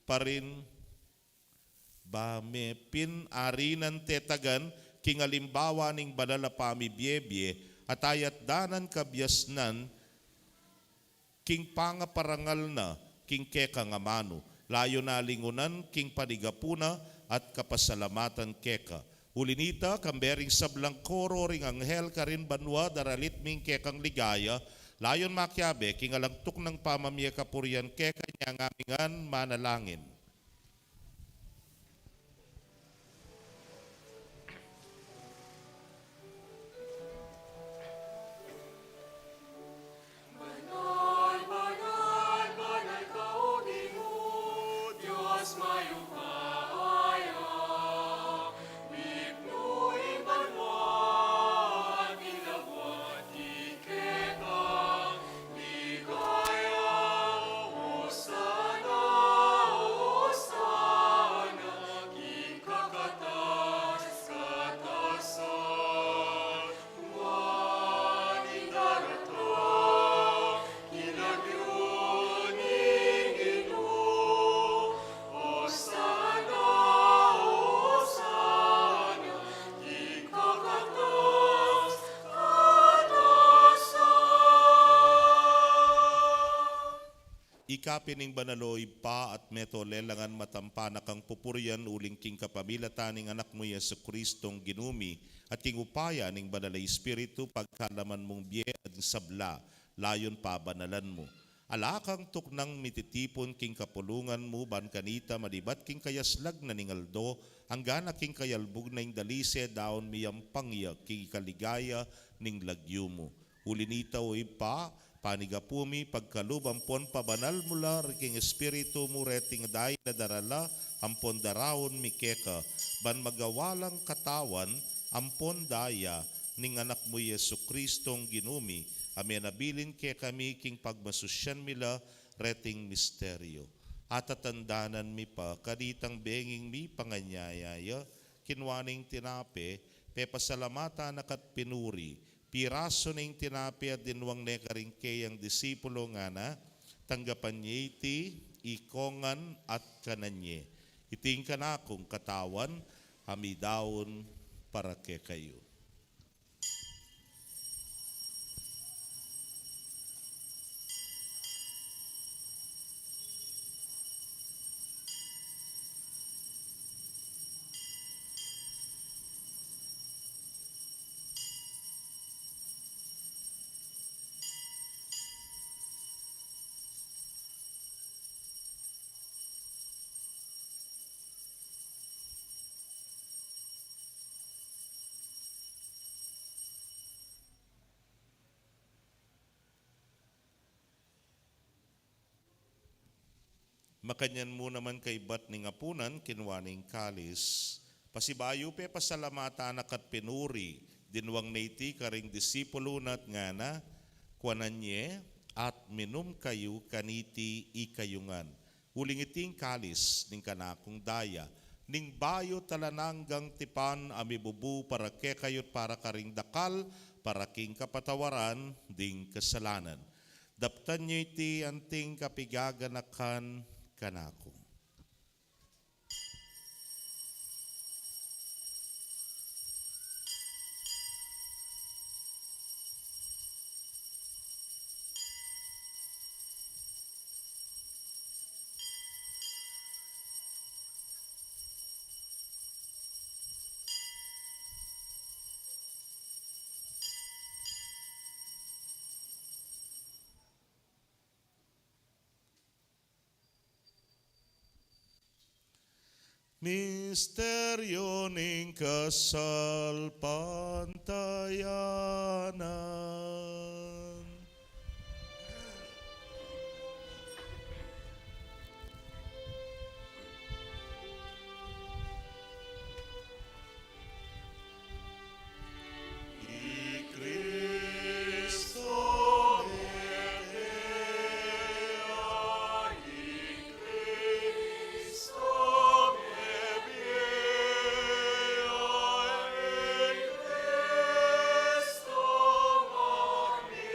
pa rin, ba me pin arinan tetagan king alimbawa ning banal a pamibiebie, at ayat da nang kabiasnan king pangaparangal na king kekang amanu, layun na lingunan king panigapu na at kapasalamatan keka. Uli nita, kambe ring sablang koro ring anghel karin banua, daralit mi ing kekang ligaya, layun makiabe king alang tuknang pamamie kapurian keka. Inya ngan mi ngan manalangin. Banal, banal, banal ka, O Ginu, Dios mayupaya. Mipnu ing banua at ing labuad king kekang ligaya. Osana, osana king kakatas-katasan. Ika pin ing banal, o Ibpa, at meto lelangan matampa na kang pupurian uling king kapamilatan ning Anak mu, Jesucristong Ginu mi, at king upaya ning Banal a Espiritu, pagkalaman mung bie at ing sabla, layun pabanalan mu. Ala kang tuknang mititipun king kapulungan mu, ban kanita malibat king kayaslag na ning aldo, anggana king kayalbug na ing dalise, daun miyampang ya king ikaligaya ning lagyu mu. Uli nita, o Ibpa, panigapu mi, pagkalub ampon pabanal mu la king Espiritu mu reting dain a darala ampon daraun mi keka, ban magawa lang katawan ampon daya ning Anak mu, Jesucristong Ginu mi, a menabilin kekami king pagmasusyan mi la reting misteryu. Atatandanan mi pa kanitang benging mipanganyaya ya, kinua ne ing tinape, pepasalamatan na ka't pinuri, pirasu ne ing tinape at dinwang ne karing keyang disipulu, ngana, tanggapan ye iti ikongan at kanan ye. Iti ing kanakung katawan a midaun para kekayu. Makanyan mu naman kaibat ning apunan, kinua ne ing kalis. Pasibayu pepasalamatan na ka't pinuri, dinwang ne iti karing disipulu na at ngana, kuanan ye at minum kayu kaniti ikayu ngan. Uling iti ing kalis ning kanakung daya, ning bayu at alang anggang tipan a mibubu para kekayu't para karing dakal, para king kapatawaran ding kasalanan. Daptan yu iti anting kapigaganakan kanaku. Misteryo ning kasalpantayanan. I Kristo mebie, i Kristo mebie, i Kristo mebie,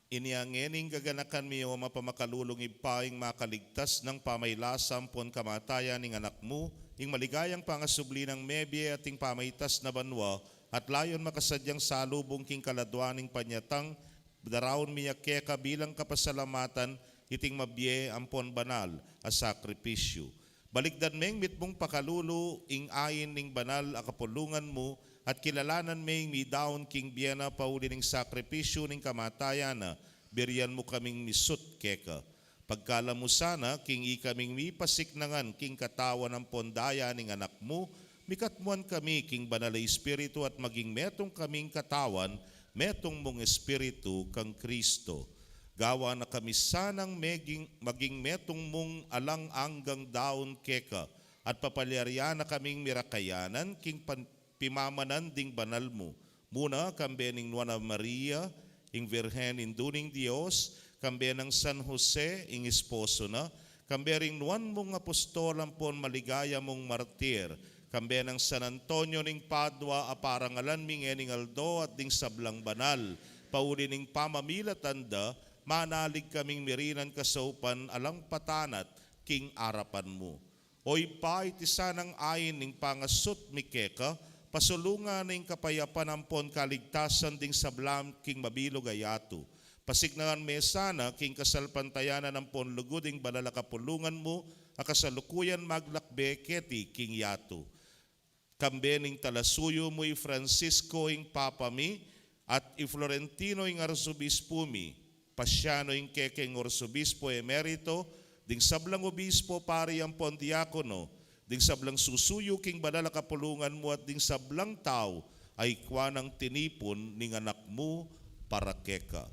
Inya ngening gaganakan mi, O mapamakalulung Ibpa, ing makaligtas nang pamailasa ampon kamatayan ning Anak mu, ing maligayang pangasubli nang mebie at ing pamaitas na banua, at layun makasadyang salubung king kaladua ning panyatang, daraun mi ya keka bilang kapasalamatan iting mabie ampon banal a sakripisyu. Balikdan meng mitmung pakalulu ing ain ning banal a kapulungan mu, at kilalanan meng midaun king bie na pauli ning sakripisyu ning kamatayan na, birian mu kaming misut keka. Pagkalam mu sana, king ikaming mipasiknangan king katawan ampon daya ning Anak mu, mikatmuan kami king Banal a Espiritu at maging metung kaming katawan, metung mung Espiritu kang Kristo. Gawa na kami sanang meging, maging metung mung alang anggang daun keka, at papalyarian na kaming mirakayanan king pan-, pimamanan ding banal mu. Muna kambe ning Nuan a Maria, ing Virgen Indu ning Dios, kambe nang San Jose, ing esposo na, kambe ring nuan mung apostol ampon maligaya mung martir, kambe nang San Antonio ning Padua a parangalan mi ngening aldo at ding sablang banal, pauli ning pamamilatan da, manalig kaming mirinan kasaupan alang patanat king arapan mu. O Ibpa, iti sanang ain ning pangasut mi keka, pasulungan ning kapayapan ampon kaligtasan ding sabla king mabilug a yatu. Pasiknangan me sana king kasalpantayanan ampon lugud ing banal a kapulungan mu, a kasalukuyan maglakbe keti king yatu. Kambe ning talasuyu mu i Francisco ing Papa mi, at i Florentino ing Arsobispo mi, Pasiano ing kekeng Arsobispo Emerito, ding sablang obispo, pari ampon diakono, ding sablang susuyu king banal a kapulungan mu at ding sablang tau a ikua nang tinipun ning Anak mu para keka.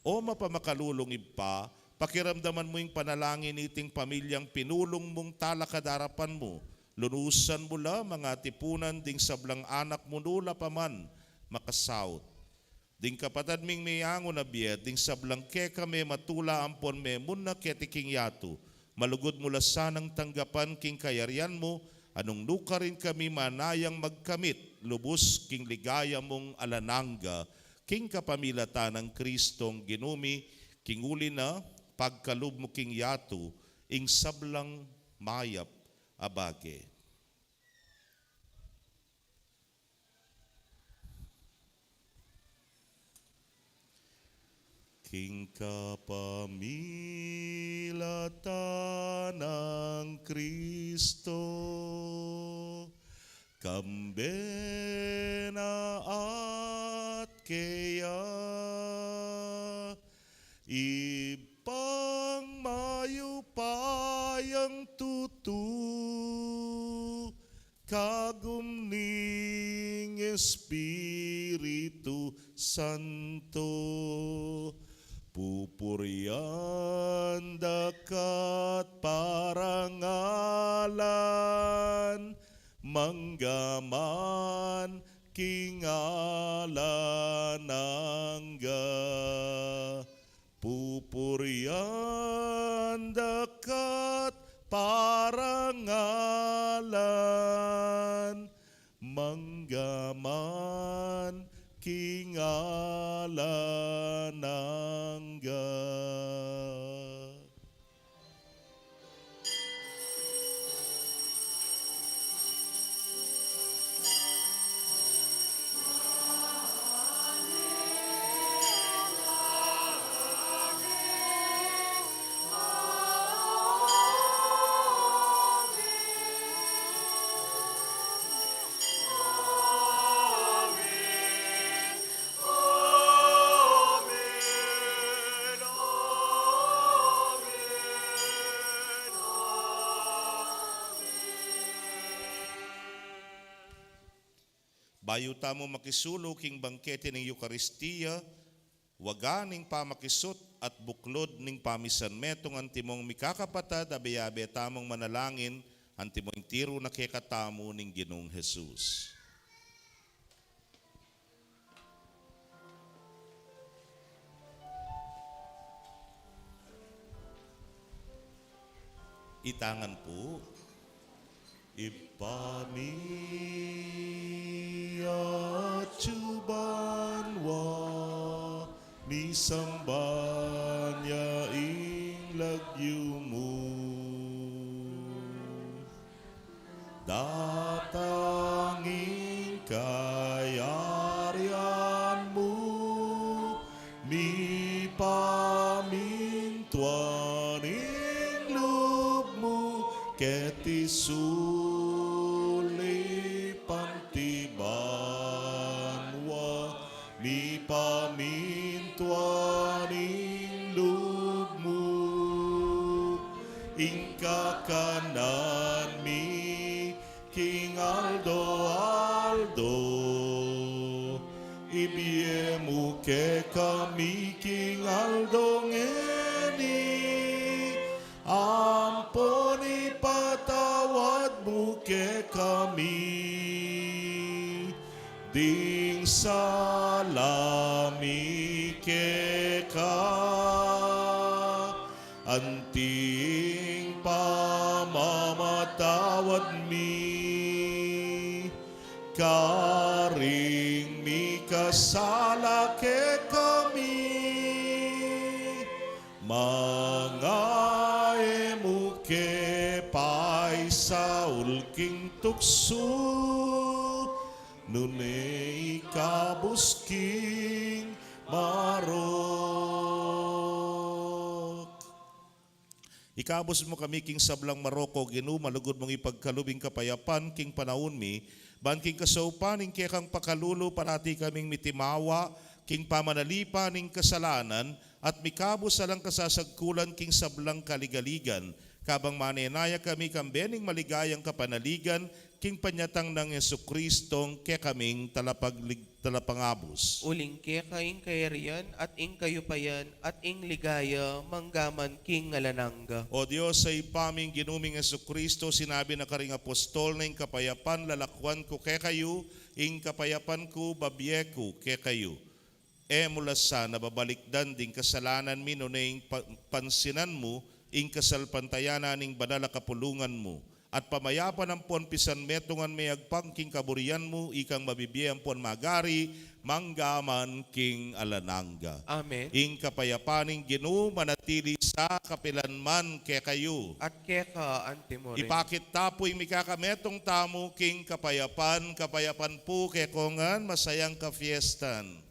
O mapamakalulung Ibpa, pakiramdaman mu ing panalangin iting pamilyang pinulung mung talakad arapan mu, lunusan mu la mangatipunan ding sablang anak mu nula pa man makasaut. Ding kapatad ming meangu na bie, ding sablang keka mematula ampon memunna keti king yatu, malugud mu la sanang tanggapan king kayarian mu, a nung nukarin kami manayang magkamit lubus king ligaya mung alang angga, king kapamilatan nang Kristong Ginu mi, king uli na pagkalub mu king yatu ing sablang mayap a bage. King kapamilatan nang Kristo, kambe na at keya, Ibpang mayupayang tutu, kagum ning Espiritu Santo, pupurian da ka't parangalan, mangga man king alang angga. Pupurian da ka't parangalan, kapilanman, mangga man king alang angga. Bayu tamu makisulu king bangkete ning Eukaristia, waga ning pamakisut at buklud ning pamisanmetung, antimong mikakapatad, abe-abe tamung manalangin, antimo ing tiru na kekatamu ning Ginung Jesus. Itangan pu. Ibpa mi, atsu banua, misamban ya ing lagyu mu. Datang ing kayarian mu, mipamintuan ing lub mu, keti sulip anti banua, mipamintuan ing lub mu, ing kakanan mi king aldo-aldo, ibie mu kekami king aldo ngeni, ampon ipatawad mu kekami ding sala mi keka, anti ing pamamatawad mi karing mikasala kekami. Manga e mu ke paisaul king tuksu, nune ikabus king marok. Ikabus mu kami king sablang marok, O Ginu, malugud mung ipagkalub ing kapayapan king panaun mi, ban king kasaupan ning kekang pakalulu parati kaming mitimawa king pamanalipan ning kasalanan, at mikabus alang kasasagkulan king sablang kaligaligan, kabang manenaya kami kambe ning maligayang kapanaligan king panyatang nang Jesucristong kekaming talapaglig-, talapangabus. Uling keka ing kayarian, at ing kayupayan, at ing ligaya, manggaman king alang angga. O Dios, a Ibpa ming Ginu ming Jesucristo, sinabi na karing apostol na, ing kapayapan lalakwan ku kekayu, ing kapayapan ku babie ku kekayu. E mu la sana babalikdan ding kasalanan mi, nune ing pa-, pansinan mu ing kasalpantayanan ning banal a kapulungan mu, at pamayapan ampon pisanmetungan me agpang king kaburian mu, ikang mabibie ampon magari manggaman king alang angga. Amen. Ing kapayapan ning Ginu manatili sa kapilanman kekayu. At keka antimurin. Ipakit ta pu ing mikakametung tamu king kapayapan. Kapayapan pu kekongan, masayang kafiestan.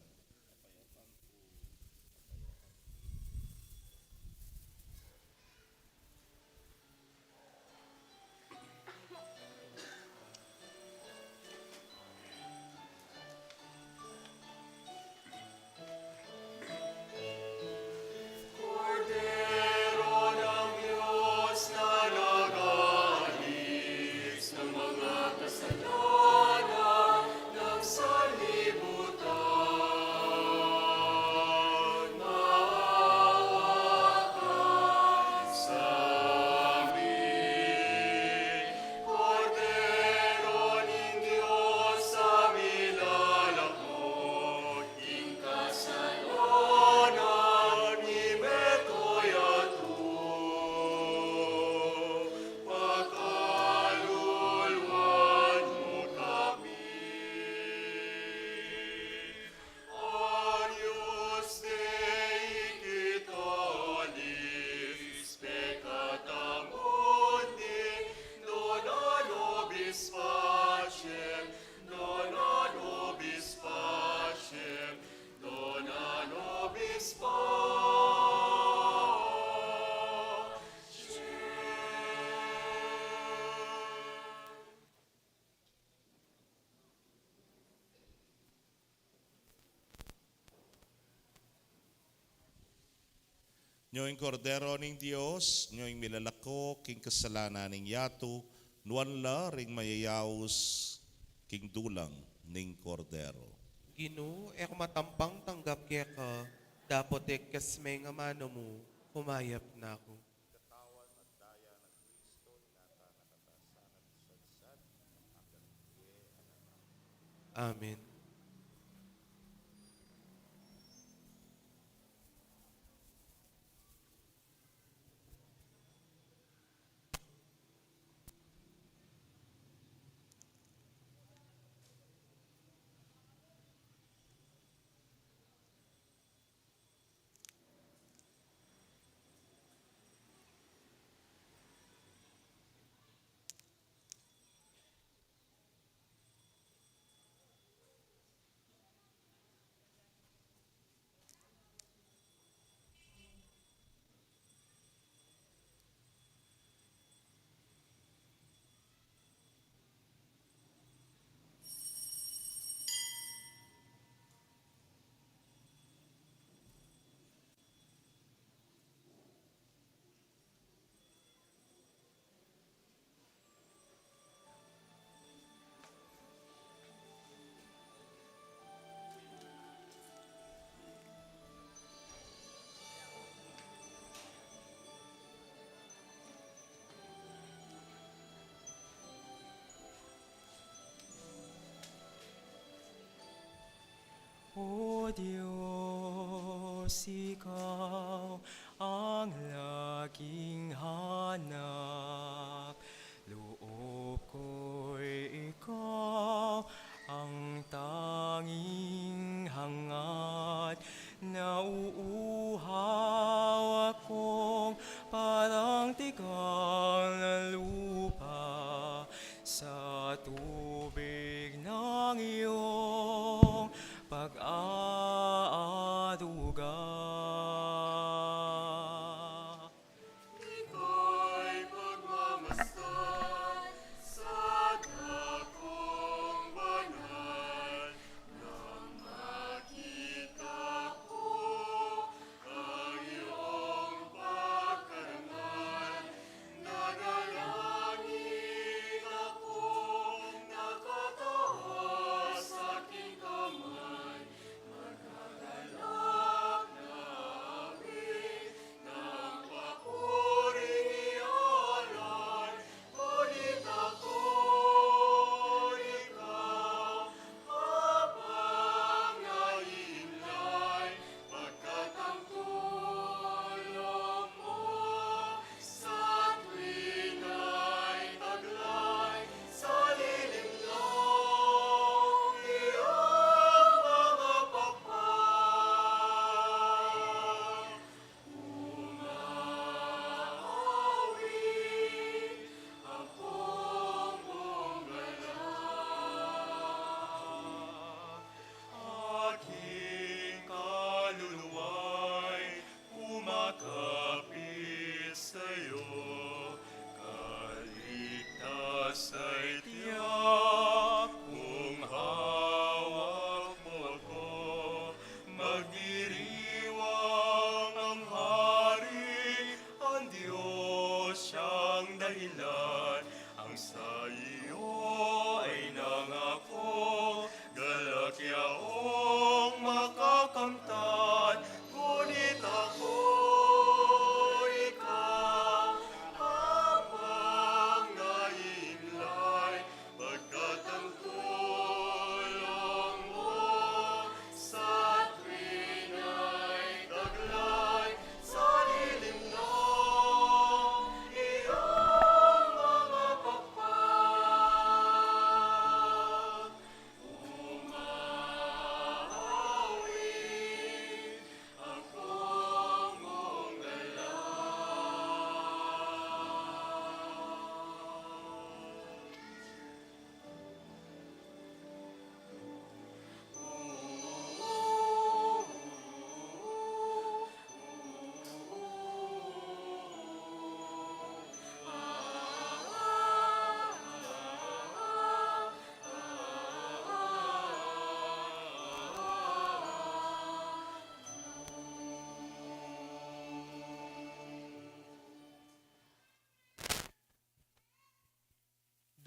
Nyo ing Kordero ning Dios, nyo ing milalako king kasalanan ning yatu, nuan la ring mayayaus king dulang ning Kordero. Ginu, e ku matampang tanggap keka, dapot e kasi ing amanu mu, kumayap na ku. Amen. O Dios, ikaw ang laging hanap loob ko'y ikaw ang tanging hangat. Nauuhaw akong parang tikal na lupa sa tubig ng iyong pag-aaruga.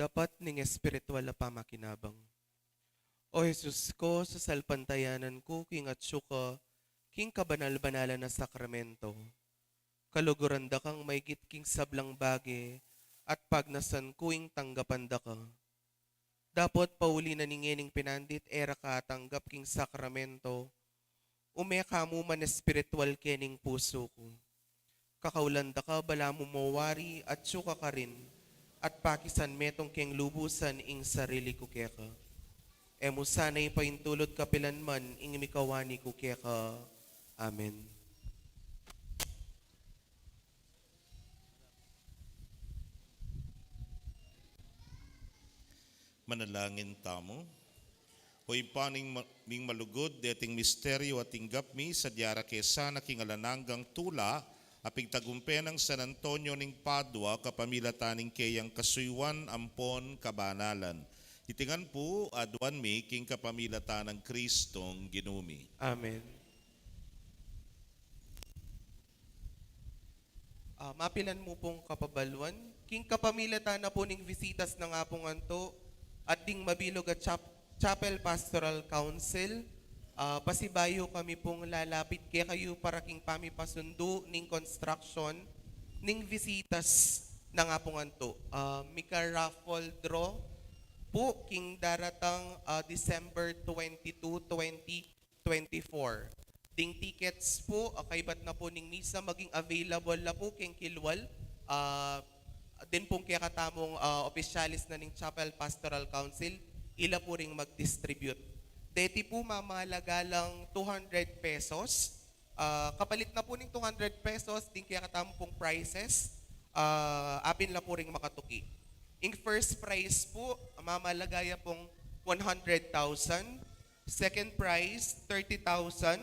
tapat ning espiritual a pamakinabang. O Jesus ko, sasalpantayanan ku king atsu ka king kabanal-banalan a sakramento. Kaluguran da kang maigit king sablang bage at pagnasan ku ing tanggapan da ka. Dapot pauli na ning ngening pinandit e ra ka atanggap king sakramento, ume ka mu man espiritual kening pusu ku. Kakaulan da ka, balamu mo wari atsu ka karin, at pakisan metung keng lubusan ing sarili ku keka. E mu sana ipaintulud kapilan man ing mikawani ku keka. Amen. Manalangin tamu. O Ibpa ming ma-, ming malugud, deting misteryu a tinggap mi, sadya ra ke sana king alang anggang tula a pigtagumpe nang San Antonio ning Padua, kapamilatan ning keyang kasuyuan ampon kabanalan. Iti ngan pu aduan mi king kapamilatan nang Kristong Ginu mi. Amen. Ah, mapilan mu pung kapabaluan. King kapamilatan na pu ning bisitas nang apung antu at ding mabilug a chap-, Chapel Pastoral Council, ah, pasibayu kami pung lalapit kekayu para king pamipasundu ning construction ning bisitas nang apung antu. Ah, mika raffle draw pu king daratang, ah, December twenty-two, twenty twenty-four. Ding tickets pu, ah, kaybat na pu ning misa maging available la pu keng kilwal, ah, den pung kekatamung, ah, opisyalis na ning Chapel Pastoral Council, ila pu ring mag-distribute. Deti pu mamalaga lang two hundred pesos. Ah, kapalit na pu ning two hundred pesos, ding kekatamu pung prizes, ah, apin la pu ring makatuki. Ing first prize pu, mamalaga ya pung one hundred thousand. Second prize, thirty thousand.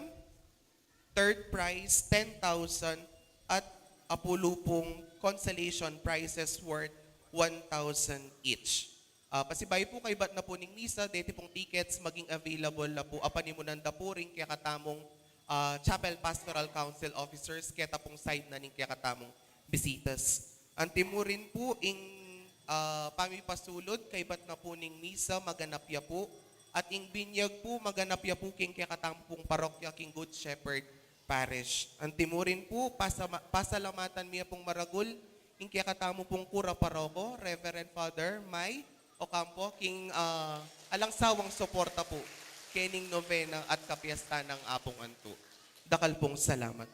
Third prize, ten thousand. At apulu pung consolation prizes worth one thousand each. Ah, pasibayu pu, kaybat na pu ning misa, deti pung tickets maging available la pu. Apanimunan da pu ring kekatamung, ah, Chapel Pastoral Council officers, keta pung side na ning kekatamung bisitas. Antimurin pu ing, ah, pamipasulud, kaybat na pu ning misa, maganap ya pu. At ing binyag pu, maganap ya pu king kekatamu pung parokya, king Good Shepherd Parish. Antimurin pu, pasama-, pasalamatan mi ya pung maragul ing kekatamu pung kura paroko, Reverend Father May Ocampo, king, ah, alang sawang suporta pu kening novena at kapiesta nang apung antu. Dakal pung salamat.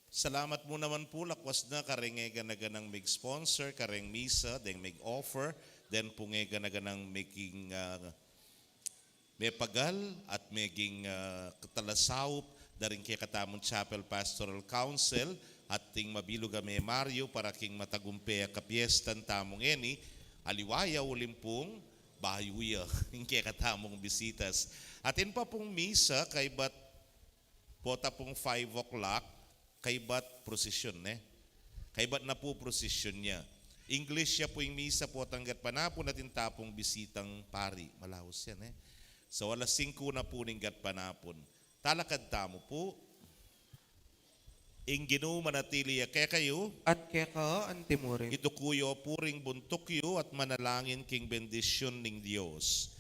Salamat mu naman pu, lakwas na kareng e gana-ganang mig-sponsor kareng misa, deng mig-offer, den pung e gana-ganang meging, ah, mepagal at meging, ah, katalasaup da ring kekatamung Chapel Pastoral Council at ding mabilug a memaryu para king matagumpe a kapiestan tamu ngeni, aliwa ya uling pung bayu ya ing kekatamung bisitas. Atin pa pung misa, kaybat pota pung five o'clock, kaybat prosesyon, ne? Kaybat na pu prosesyon ya. English ya pu ing misa, potang gatpanapun atin ta pung bisitang pari. Malaus ya, ne? So, alas singku na pu ning gatpanapun. Talakad tamu pu. Ing Ginu manatili ya kekayu. At keka antimurin. Iduku yu pu ring buntuk yu at manalangin king bendisyun ning Dios.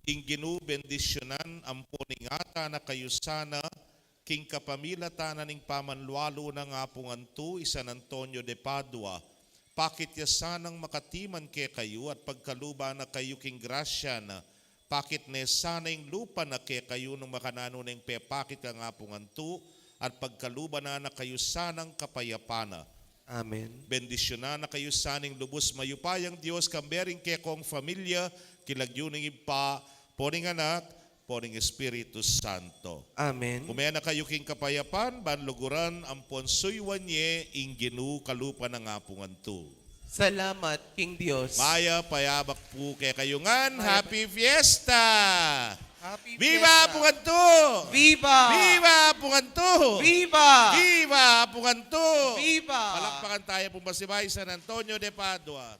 Ing Ginu bendisyunan ampon ingatan na kayu sana, king kapamilatan na ning pamanlualu nang apung antu i San Antonio de Padua, pakit ya sanang makatiman kekayu at pagkaluban na kayu king grasya na, pakit ne sana ing lupa na kekayu nung makananu neng pepakit kang apung antu, at pagkaluban na kayu sanang kapayapan na. Amen. Bendisyunan na kayu sana ning lubus mayupayang Dios, kambe ring kekong familia, king lagyu ning Ibpa, ampo ning Anak, ampo ning Espiritu Santo. Amen. Ume na kayu king kapayapan, ban luguran ampon suyuan ye ing Ginu kalupa nang apung antu. Salamat king Dios. Mayap a yabak pu kekayu ngan. Mayap. Happy Fiesta! Happy Viva Fiesta! Apung Antu! Viva! Viva Apung Antu! Viva! Viva Apung Antu! Viva! Palakpakan tayu pung pasibayu i San Antonio de Padua.